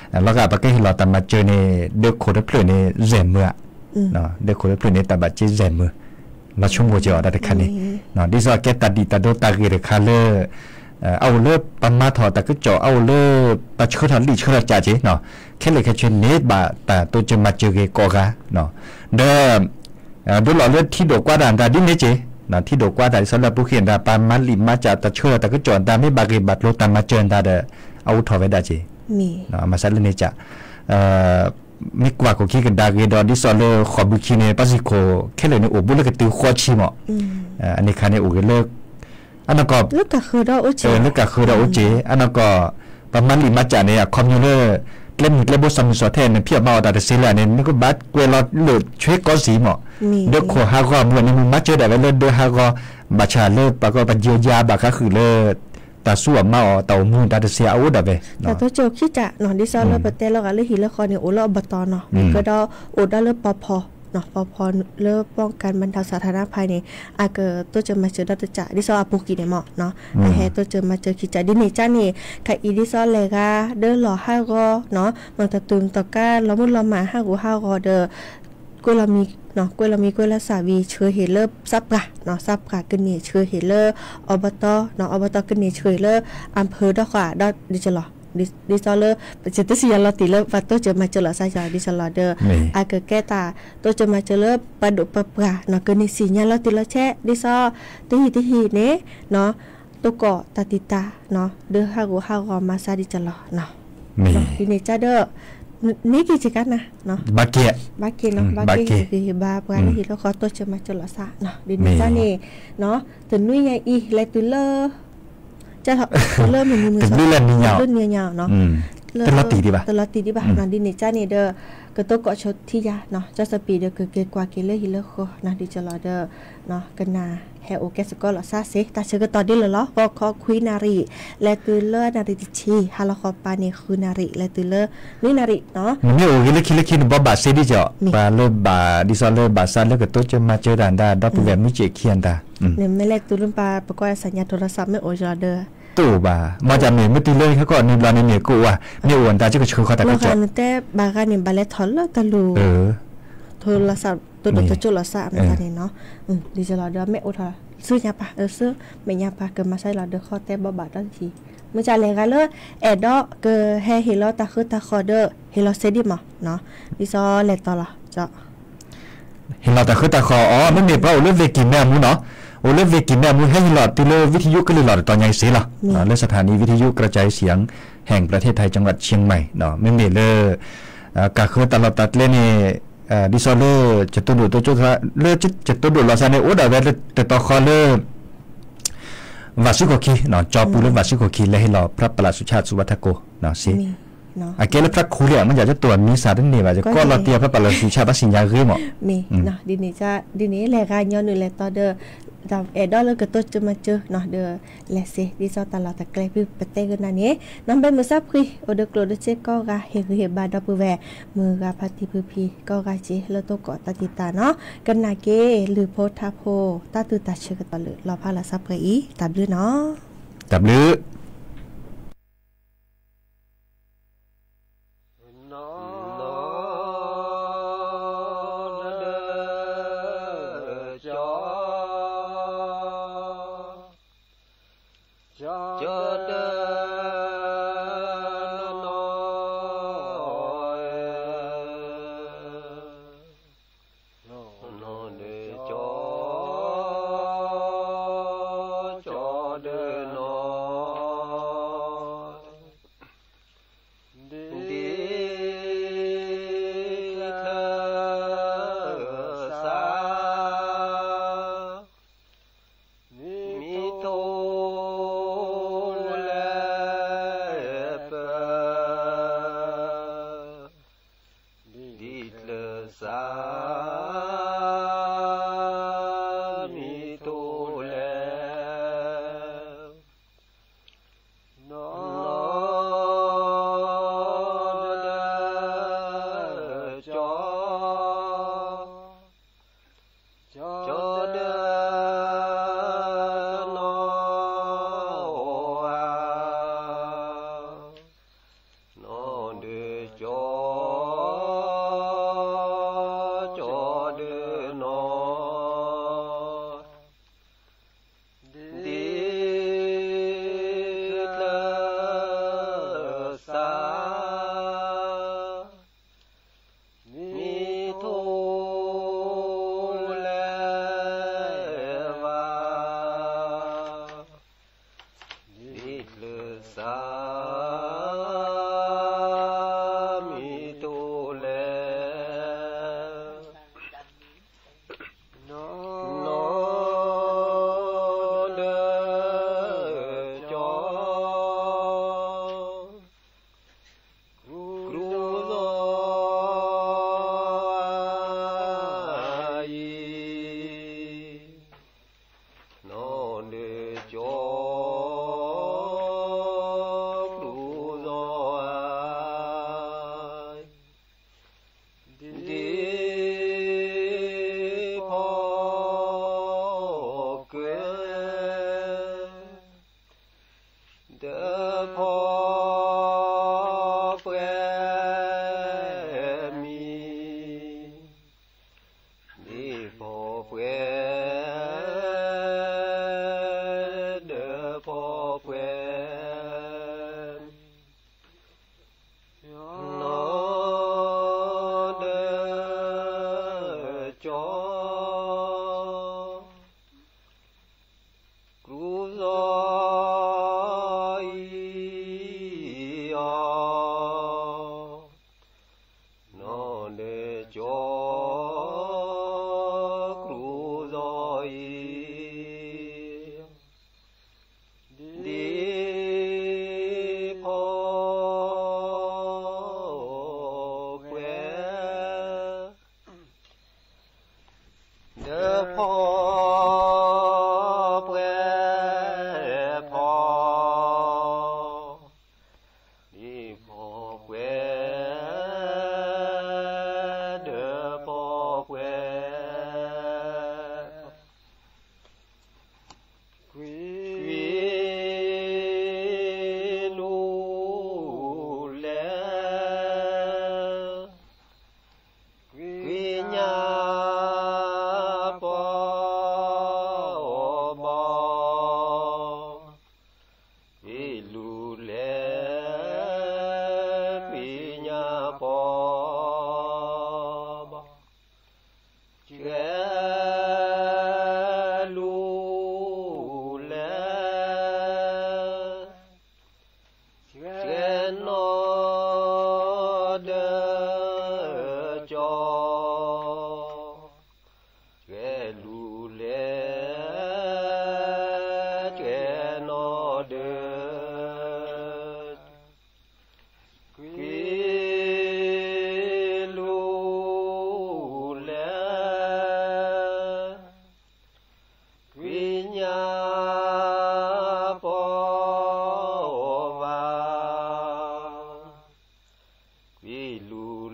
ဂာ်ပကဟ့ၣ်လီၤတၢ်မၤစၢၤန့ၣ် ဒၢခိၣ်တဖျၢၣ်န့ၣ် ယဲၢ်မၢဧါ ဒၢခိၣ်တဖျၢၣ်န့ၣ် တၢ်ဘၣ်စ့ယဲၢ်မၢ လီၤဆိကမိၣ်က့ၤအီၤတၢ်တခါန့ၣ် ဒ်သိးကဲတၢ်ဒံၣ်တၢ်ဒိတၢ်ဂ့ၢ်တခါလၢ အအိၣ်လၢပှၤမၤထီၣ်တၢ်ကစီၣ် အအိၣ်လၢပှၤဆှၢထီၣ်လံာ်ဆှၢထီၣ်ကၠးက့ၤ ခဲလၢာ်ခဲဆ့န့ၣ်ဘၣ်တၢ်တိစၢၤမၤစၢၤဂ့ၤကိးဂၤ ဒီး ဒိလီၤလၢထံဒိၣ်ကွၢ်တၢ်အတၢ်ဒ်န့ၣ်က့ၤ ထံဒိၣ်ကွၢ်တၢ်ဒ်သိးလၢအပူၤကွံာ်အတၢ် ပှၤမၤလံာ်မၤကၠးတၢ်ဆှၢထီၣ်တၢ်ကစီၣ်အတၢ် မ့ၢ်ဘၣ်ဂ့ၢ်ဘၣ်ကျိၤတၢ်မၤစၢၤအတၢ်ဒီး အအိၣ်ထီၣ်ဝဲဒၣ်က့ၤ မၤစၢၤလၢန့ၣ်ကၠး မ့ၢ်ကွၢ်ခိၣ်ခံကဒါက့ၤဒီး ဒ်သိးလၢဃိာ်ဘုခံန့ၣ် ပှၤစံၣ်ခိၣ်ခဲလၢာ်န့ၣ် အိၣ်ဘူးလၢကတုၤဃိးဆံမး အန့ၣ်ခါန့ၣ်အိၣ်ဂ့ၤလၢ အနီၢ်ကီၢ် လၢကၢ်ဃၢၤဒီးအိၣ်က့ၤ အနီၢ်ကီၢ် ပှၤမၤလံာ်မၤကၠးန့ၣ် အခီပညီလၢ ကျဲမုၢ်ကျဲဘိစီၤမုၢ်စီၤထဲန့ၣ် ဖံးအီၣ်မၤအီၣ်တၢ်တစ့လၢန့ၣ် နကဘၣ်ကွဲးလီၤလၢာ်ဆွ့ကီၢ်စံၣ်မး ဒၢခိၣ်ဟးဂီၤမုၢ်န့ၣ် မုၢ်မၤစၢၤဒၣ်ဝဲလၢဒၢဟးဂီၤ ဘၣ်ဆၣ်လၢပှၤကီၢ်ပယီၤယၤဘၣ်ဃးဃုာ်လၢ တၢ်စူၢ်အီၣ်မၤအီၣ် တၢ်အိၣ်မူတၢ်တစ့အအိၣ်ဒၣ်ဝဲ တၢ်တိစၢၤအိၣ်ခံကၠးနီၤ ဒ်သိးလၢပတဲလီၤဂာ်လၢဟံၣ်လၢဃီန့ၣ် အိၣ်လၢအဘတီၢ်နီၤ ကဒီးအိၣ်ဒီးလၢပီဖီ ပီဖီလၢ ป้องกันบรรเทาสาธารณภัย န့ၣ် အကတိစၢၤမၤစၢၤဒီတကၠး ဒ်သိးအပူၤကွံာ်န့ၣ်မး အဟဲတိစၢၤမၤစၢၤခံကၠး ဒ်န့ၣ်ကၠးန့ၣ် ခါအံၤဒ်သိးလဲၤဂၤ ဒၢလီၢ်ဟးဂီၤ မၤတၢ်သူၣ်တၢ်ကါလီၤမုၢ်လီၤမၢ်ဟးဂူာ်ဟးဂီၤဒီး ကွဲးလီၤမံၤ ကွဲးလီၤမံၤကွဲးလီၤစၢ်ဝံၤဆှၢဟ့ၣ်လၢသးပှၢ် သးပှၢ်ကန့ၢ်ဆှၢဟ့ၣ်လၢ အဘတီၢ် အဘတီၢ်ကန့ၢ်ဆှၢဟ့ၣ်လၢ အၣ်ဖၢၣ်ဒီးဃီဒီးဒ်ကလီၤ ဒ်သိးလၢ ပစံးတစံးယၤလီၤတံၢ်လၢပှၤတိစၢၤမၤစၢၤလီၤစၢ်ယၤ ဒ်သိးလီၤဒီး အကကဲတၢ်တိစၢၤမၤစၢၤလၢ ပှၤဒိၣ်ပှၤပှၢ်နီၤကန့ၢ်စံၣ်ညါလီၤတံၢ်လီၤဆဲး ဒ်သိး တဟံၣ်တဟံၣ်န့ၣ် တိကီၢ်တၢ်တံာ်တာ် ဒၢဟးဂူာ်ဟးဂီၤမၤစၢၤဒ်ကလီၤ ဒ်န့ၣ်ကၠးဒီး န့ၢ်က့ၤစ့ၢ်ကီးနၤ ဘၣ်က့ၤ ဘၣ်က့ၤနီၤ ဘၣ်က့ၤဟ့ၣ်ဂံၢ်ဟ့ၣ်ဘါပှၤလၢဟံၣ်လၢဃီတိစၢၤမၤစၢၤလီၤစၢ် ဒ်န့ၣ်ကၠးန့ၣ် တနွံညါအံၤ လဲၤတုၤလၢ ကၢ်ထီၣ်လၢမုၢ်နံၤမုၢ်သီ တဘျုးလၢနံၤညါ တဘျုးလၢနံၤညါနီၤ တလီၤတံၢ်ဒံးဘၣ် တလီၤတံၢ်ဒံးဘၣ်နီၤ ဒ်န့ၣ်ကၠးန့ၣ်ဒီး ကတိၤကိးဆိထံယၤနီၤ ကၠီစပံးဒီးကက့ၤကွၢ်က့ၤလၢဟံၣ်လၢဃီနီၤ ဒ်ကလီၤဒီး ကနၣ်ဟဲအိၣ်ကဲစ့ၢ်ကီးလီၤစၢ်စ့ၢ် တၢ်ဆၢကတီၢ်ဒ်လဲၣ်လီၤ ဂီၤခီခွံနၣ်ရံၣ် လဲၤတုၤလၢနၣ်ရံၣ်တဆံ ဟါလီၤဃီပၤန့ၣ် ဃုနၣ်ရံၣ် လဲၤတုၤလၢ နွံနၣ်ရံၣ်နီၤ နမ့ၢ်အိၣ်ဂ့ၤလၢခံလၢခံနဘီဘၣ်စ့ဒ်ကီး ပှၤလၢဘၣ်ဒ်သိးလၢဘၣ်ဆါလၢကတိစၢၤမၤစၢၤတၢ်ဒၣ် ဒီပုၢ်ဝဲၢ်မုၢ်စ့ၢ်ခံအတၢ် နမ့ၢ်လဲၤတုၤလၢပှၤပကွၢ်စၢ်ညါထိးလီၤစၢ်မ့ၢ်အိၣ်လီၤဒီး တအိၣ်ဘၣ် မ့ၢ်တၢ်မ့ၢ်မ့ၢ်တုၤလၢဟဲကီၢ်နံၤဘျီန့ၣ်မ့ၢ်ကအိၣ်ဧါ မ့ၢ်အိၣ်တၢ်ကဆှၢဃီတၢ်ကစီၣ် နတဲဘၣ်ဂၤန့ၣ် ဘၣ်လဲၤထီၣ်လၢတလူၤ ထိးလီၤစၢ် တိဒိၣ်တိကၠိလီၤစၢ်အမတၢ်န့ၣ်နီၤ ဒ်သိးလီၤဒီးမ့ၢ်အိၣ်ထီၣ် ဆူညါပၢ် ဆူမဲာ်ညါပၢ် ကမၤစၢၤလီၤဒီးဃီတဲဘီဘၣ်ဒီးတဟံၣ် မ့ၢ်ကၠးလဲၤဂၤလၢ အဲၣ်ဒိးကဟဲဟ့ၣ်လီၤတၢ်ဃၢတၢ်ဃီၤဒီး ဟ့ၣ်လီၤစ့ဒ်မးနီၤ ဒ်သိးလဲၤတီၤလီၤ ဟ့ၣ်လီၤတၢ်ဃၢတၢ်ဃီၤအီၤ မ့မ့ၢ်ပှၤအိၣ်လၢ ဝ့ၢ်ကံၣ်မဲအမူနီၤ အိၣ်လၢ ဝ့ၢ်ကံၣ်မဲအမူ ဟဲဟ့ၣ်လီၤတုၤလၢ ဝံထယုကလုၢ်လီၤတတီၤညါအံၤစ့လီၤ လၢ สถานีวิทยุกระจายเสียง แห่งประเทศไทย จังหวัดเชียงใหม่ မ့မ့ၢ်လၢ ကၢ်ဃၢတၢ်လီၢ်တၢ်ကျဲန့ၣ် ဒ်သိးလၢ ကတိၤဒိၣ်တိကၠိ လၢကတိၤဒိၣ်လီၤစၢ်န့ၣ် အိၣ်ဒၣ်ဝဲတတီၤဃီလၢ ဝၣ်စုခိၣ်ခံ ကၠီပူၤလၢဝၣ်စုခိၣ်ခံ လဲၤဟ့ၣ်လီၤ พระประหลัดสุชาติ สุวัฒโก စ့ အကဲလၢ พระครู လံ မ့ၢ်ယၤကတိၤမံစၢ်တန့ၢ်ဘၣ် ယကိးလီၤတံၢ် พระประหลัดสุชาติ ဘၣ်စံၣ်ညါဂ့ၤမး မ့ၢ် ဒ်န့ၣ် ဒ်န့ၣ် လဲၤဂၤညီနုၢ်လဲၤတီၤဒီး ဒီးအဲၣ်ဒိးလၢကတိၤစၢၤမၤစၢၤနီၤ ဒီး လဲၤစ့ ဒ်သိးတၢ်လီၢ်တၢ်ကျဲဖုပတဲကနၣ်န့ၣ် နီၢ်ဘဲမုၢ်စၢ်ဖှံ အိၣ်ဒီးကျိၣ်ဒီးစ့ကိးဂၤ ဟ့ၣ်ဂံၢ်ဟ့ၣ်ဘါဒီပုၢ်ဝဲၢ် မုၢ်ဂၤဖါတံၢ်ဖုဖံကိးဂၤစ့ လၢတိၢ်ကီၢ်တၢ်တံာ်တာ်နီၤ ကနၣ်က့ၤလုၢ်ဖိထါဖိ တၢ်သူၣ်တၢ်ဆၢကတီၢ်လၢလီၤဖးလၢ်စၢ်ပှဲၤအံၤ တၢ်ဘျုးနီၤ တၢ်ဘျုး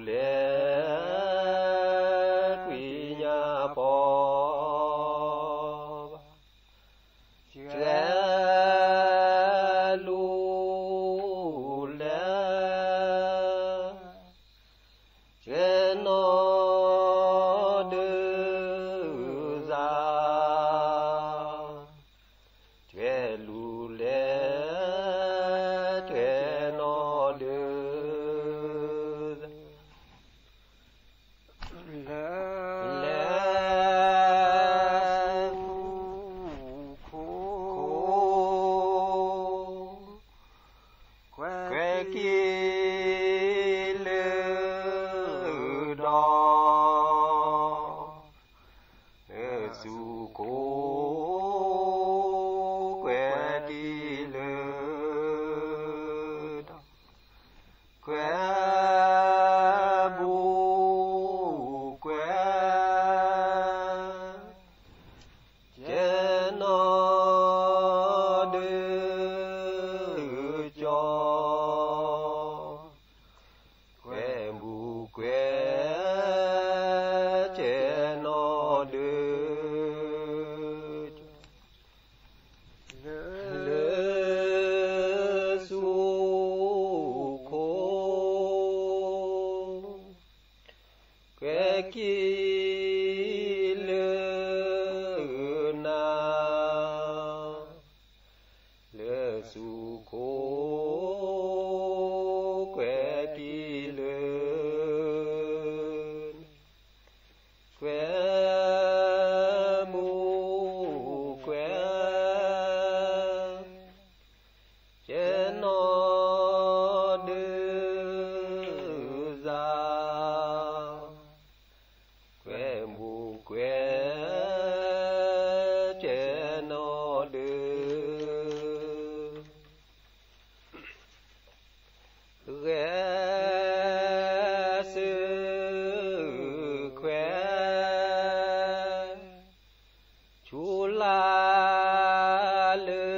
လဲၤကွံာ်ညါပီၤဘၣ်, ကဲလူၤလဲၤ ကဲနီၢ်ဒုးစၢ်, ကဲလူၤလဲၤ ကဲနီၢ်ဒုး လဲၤဆူခိၣ် ကွဲၤက့ၤလၢဒီး, လၢဆူခိၣ် ကွဲၤက့ၤလၢဒီး, ကွဲၤဘူးကွဲၤ ကဲနီၢ်ဒုး ကၠီ, ကွဲၤဘူးကွဲၤ ကဲနီၢ်ဒုး လၢဆူခိၣ် ကွဲၤက့ၤလၢနၤ, လၢဆူခိၣ် ကွဲၤက့ၤလၢနၤ, ကွဲၤဘူးကွဲၤ ကဲနီၢ်ဒုး စၢ်, ကွဲၤဘူးကွဲၤ ကဲနီၢ်ဒုး ဂဲၤဆၢခွဲး ဆူလၢ်လၢ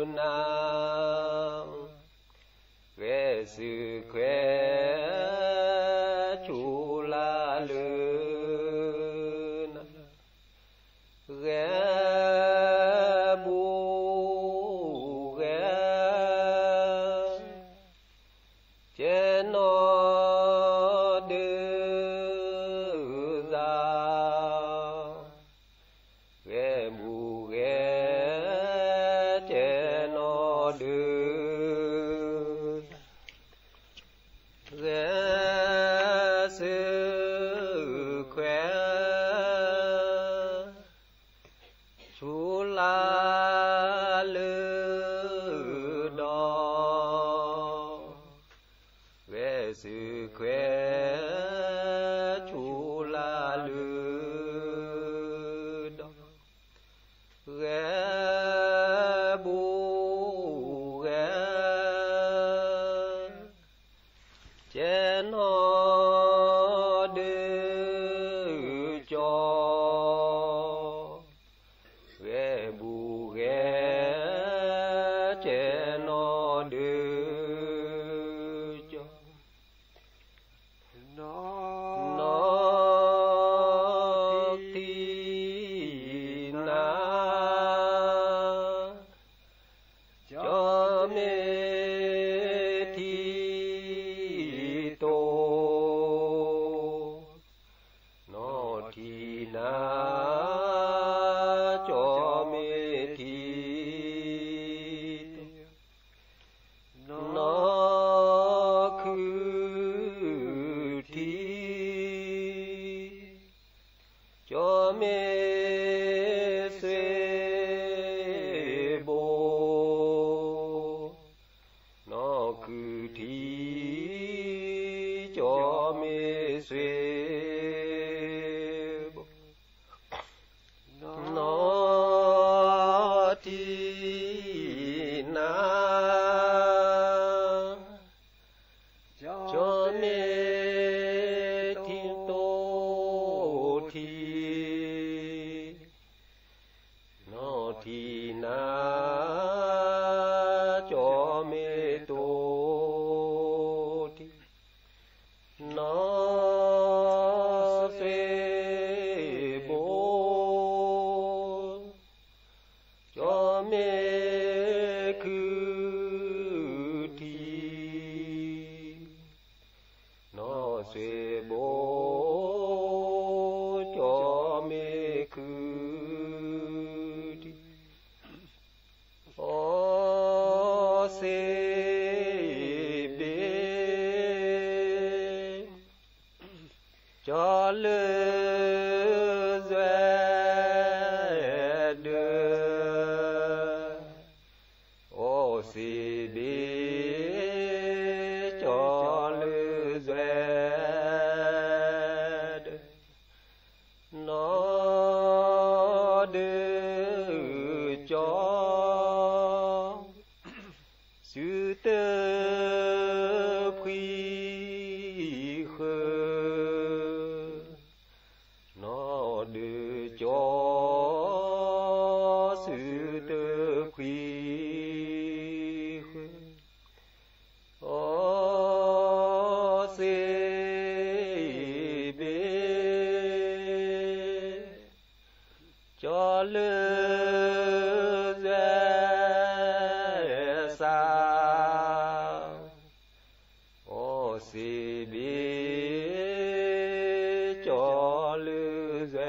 နၤ, ဂဲၤဆၢခွဲး ဆူလၢ်လၢနၤ, ဂဲၤဘူးဂဲၤ ကဲနီၢ်ဒုး စၢ်, ဂဲၤဘူးဂဲၤ ကဲနီၢ်ဒုး ဂဲၤဆၢခွဲး ဆူလၢ်လၢဒီး, ဂဲၤဆၢခွဲး ဆူလၢ်လၢဒီး, ဂဲၤဘူးဂဲၤ ကဲနီၢ်ဒုး ကၠီ, ဂဲၤဘူးဂဲၤ ကဲနီၢ်ဒုး ကၠီ, နီၢ်ထံၣ်နၤ ကၠီမ့ၢ်ထံၣ်တိၢ်, နီၢ်ထံၣ်နၤ ကၠီမ့ၢ်ထံၣ်တိၢ်, နီၢ်ခုၣ်ထံၣ် ကၠီမ့ၢ်စွ့ဘိ, နီၢ်ခုၣ်ထံၣ် ကၠီမ့ၢ်စွ့ဘိ, နီၢ်ထံၣ်နၤ ကၠီမ့ၢ်ထံၣ်တိၢ်ထံၣ်, နီၢ်ထံၣ်နၤ ကၠီမ့ၢ်တိၢ်ထံၣ် စ့ဘိ ကၠီမ့ၢ်ခုၣ်ထံ အီစ့ဘ့ၣ် ကၠီလၢစွဲ ဒၢ အီစ့ဘ့ၣ် ကၠီလၢစွဲ ဒၢ နီၢ်ဒၢကၠီ စုတဖှံဃၢ နီၢ်ဒၢကၠီ စုတဖှံဃၢ အီစ့ဘ့ၣ် ကၠီလၢစွဲ စး အီစ့ဘ့ၣ် ကၠီလၢစွဲ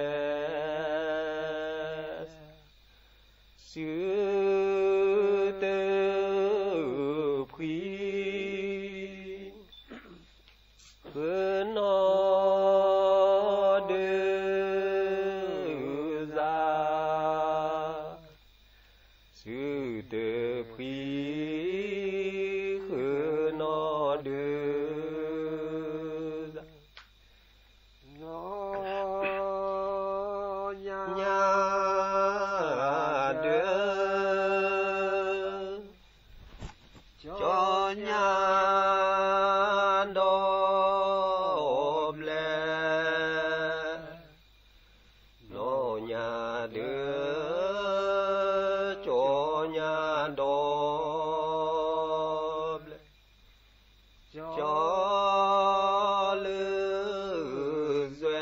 စုတဖှံ ဃၢနီၢ်ဒၢစး စုတဖှံ ဃၢနီၢ်ဒၢစး နီၢ်ညါဒၢ ကၠီညါဒီဘျဲၣ် နီၢ်ညါဒၢ ကၠီညါဒီဘျဲၣ် ကၠီလၢစွဲ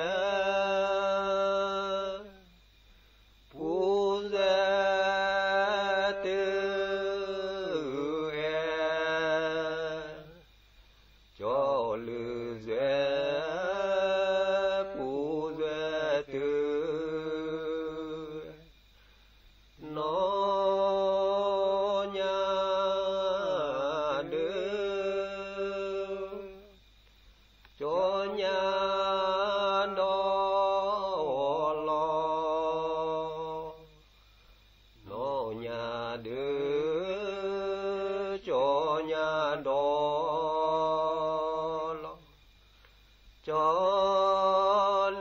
ပူၤစွဲတအဲၣ် ကၠီလၢစွဲ ပူၤစွဲတအဲၣ် နီၢ်ညါဒၢ ကၠီညါဒီလီၤ နီၢ်ညါဒၢ ကၠီညါဒီလီၤ ကၠီလၢ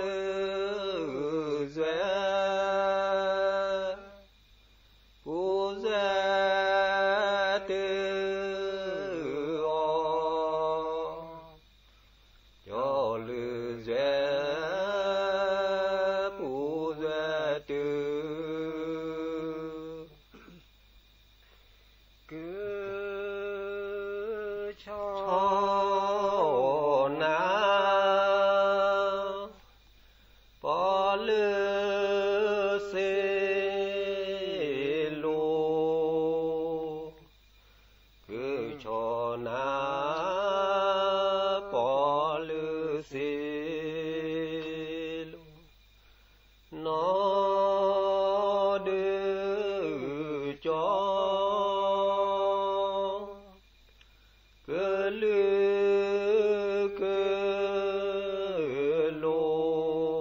စွဲ ပူၤစွဲတအီၣ် ကၠီလၢစွဲ ပူၤစွဲတအီၣ် ကဆီၣ်နါ ပီၣ်လၢစ့လိၤ ကဆီၣ်နါ ပီၣ်လၢစ့လိၤ နီၢ်ဒၢကၠီ ကလုာ်က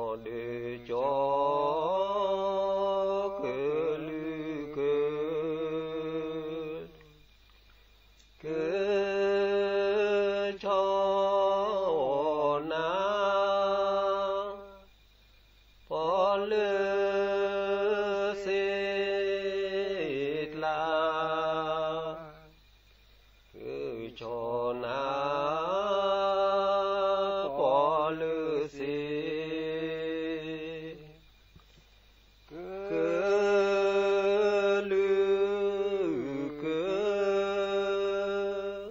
လိၤ နီၢ်ဒၢကၠီ ကလုာ်ကလိၤ ကဆီၣ်နါ ပီၣ်လၢစ့ကျါ ကဆီၣ်နါ ပီၣ်လၢစ့ ကလုာ်ကလိၤ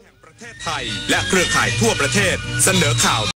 แห่งประเทศไทยและเครือข่ายทั่วประเทศเสนอข่าว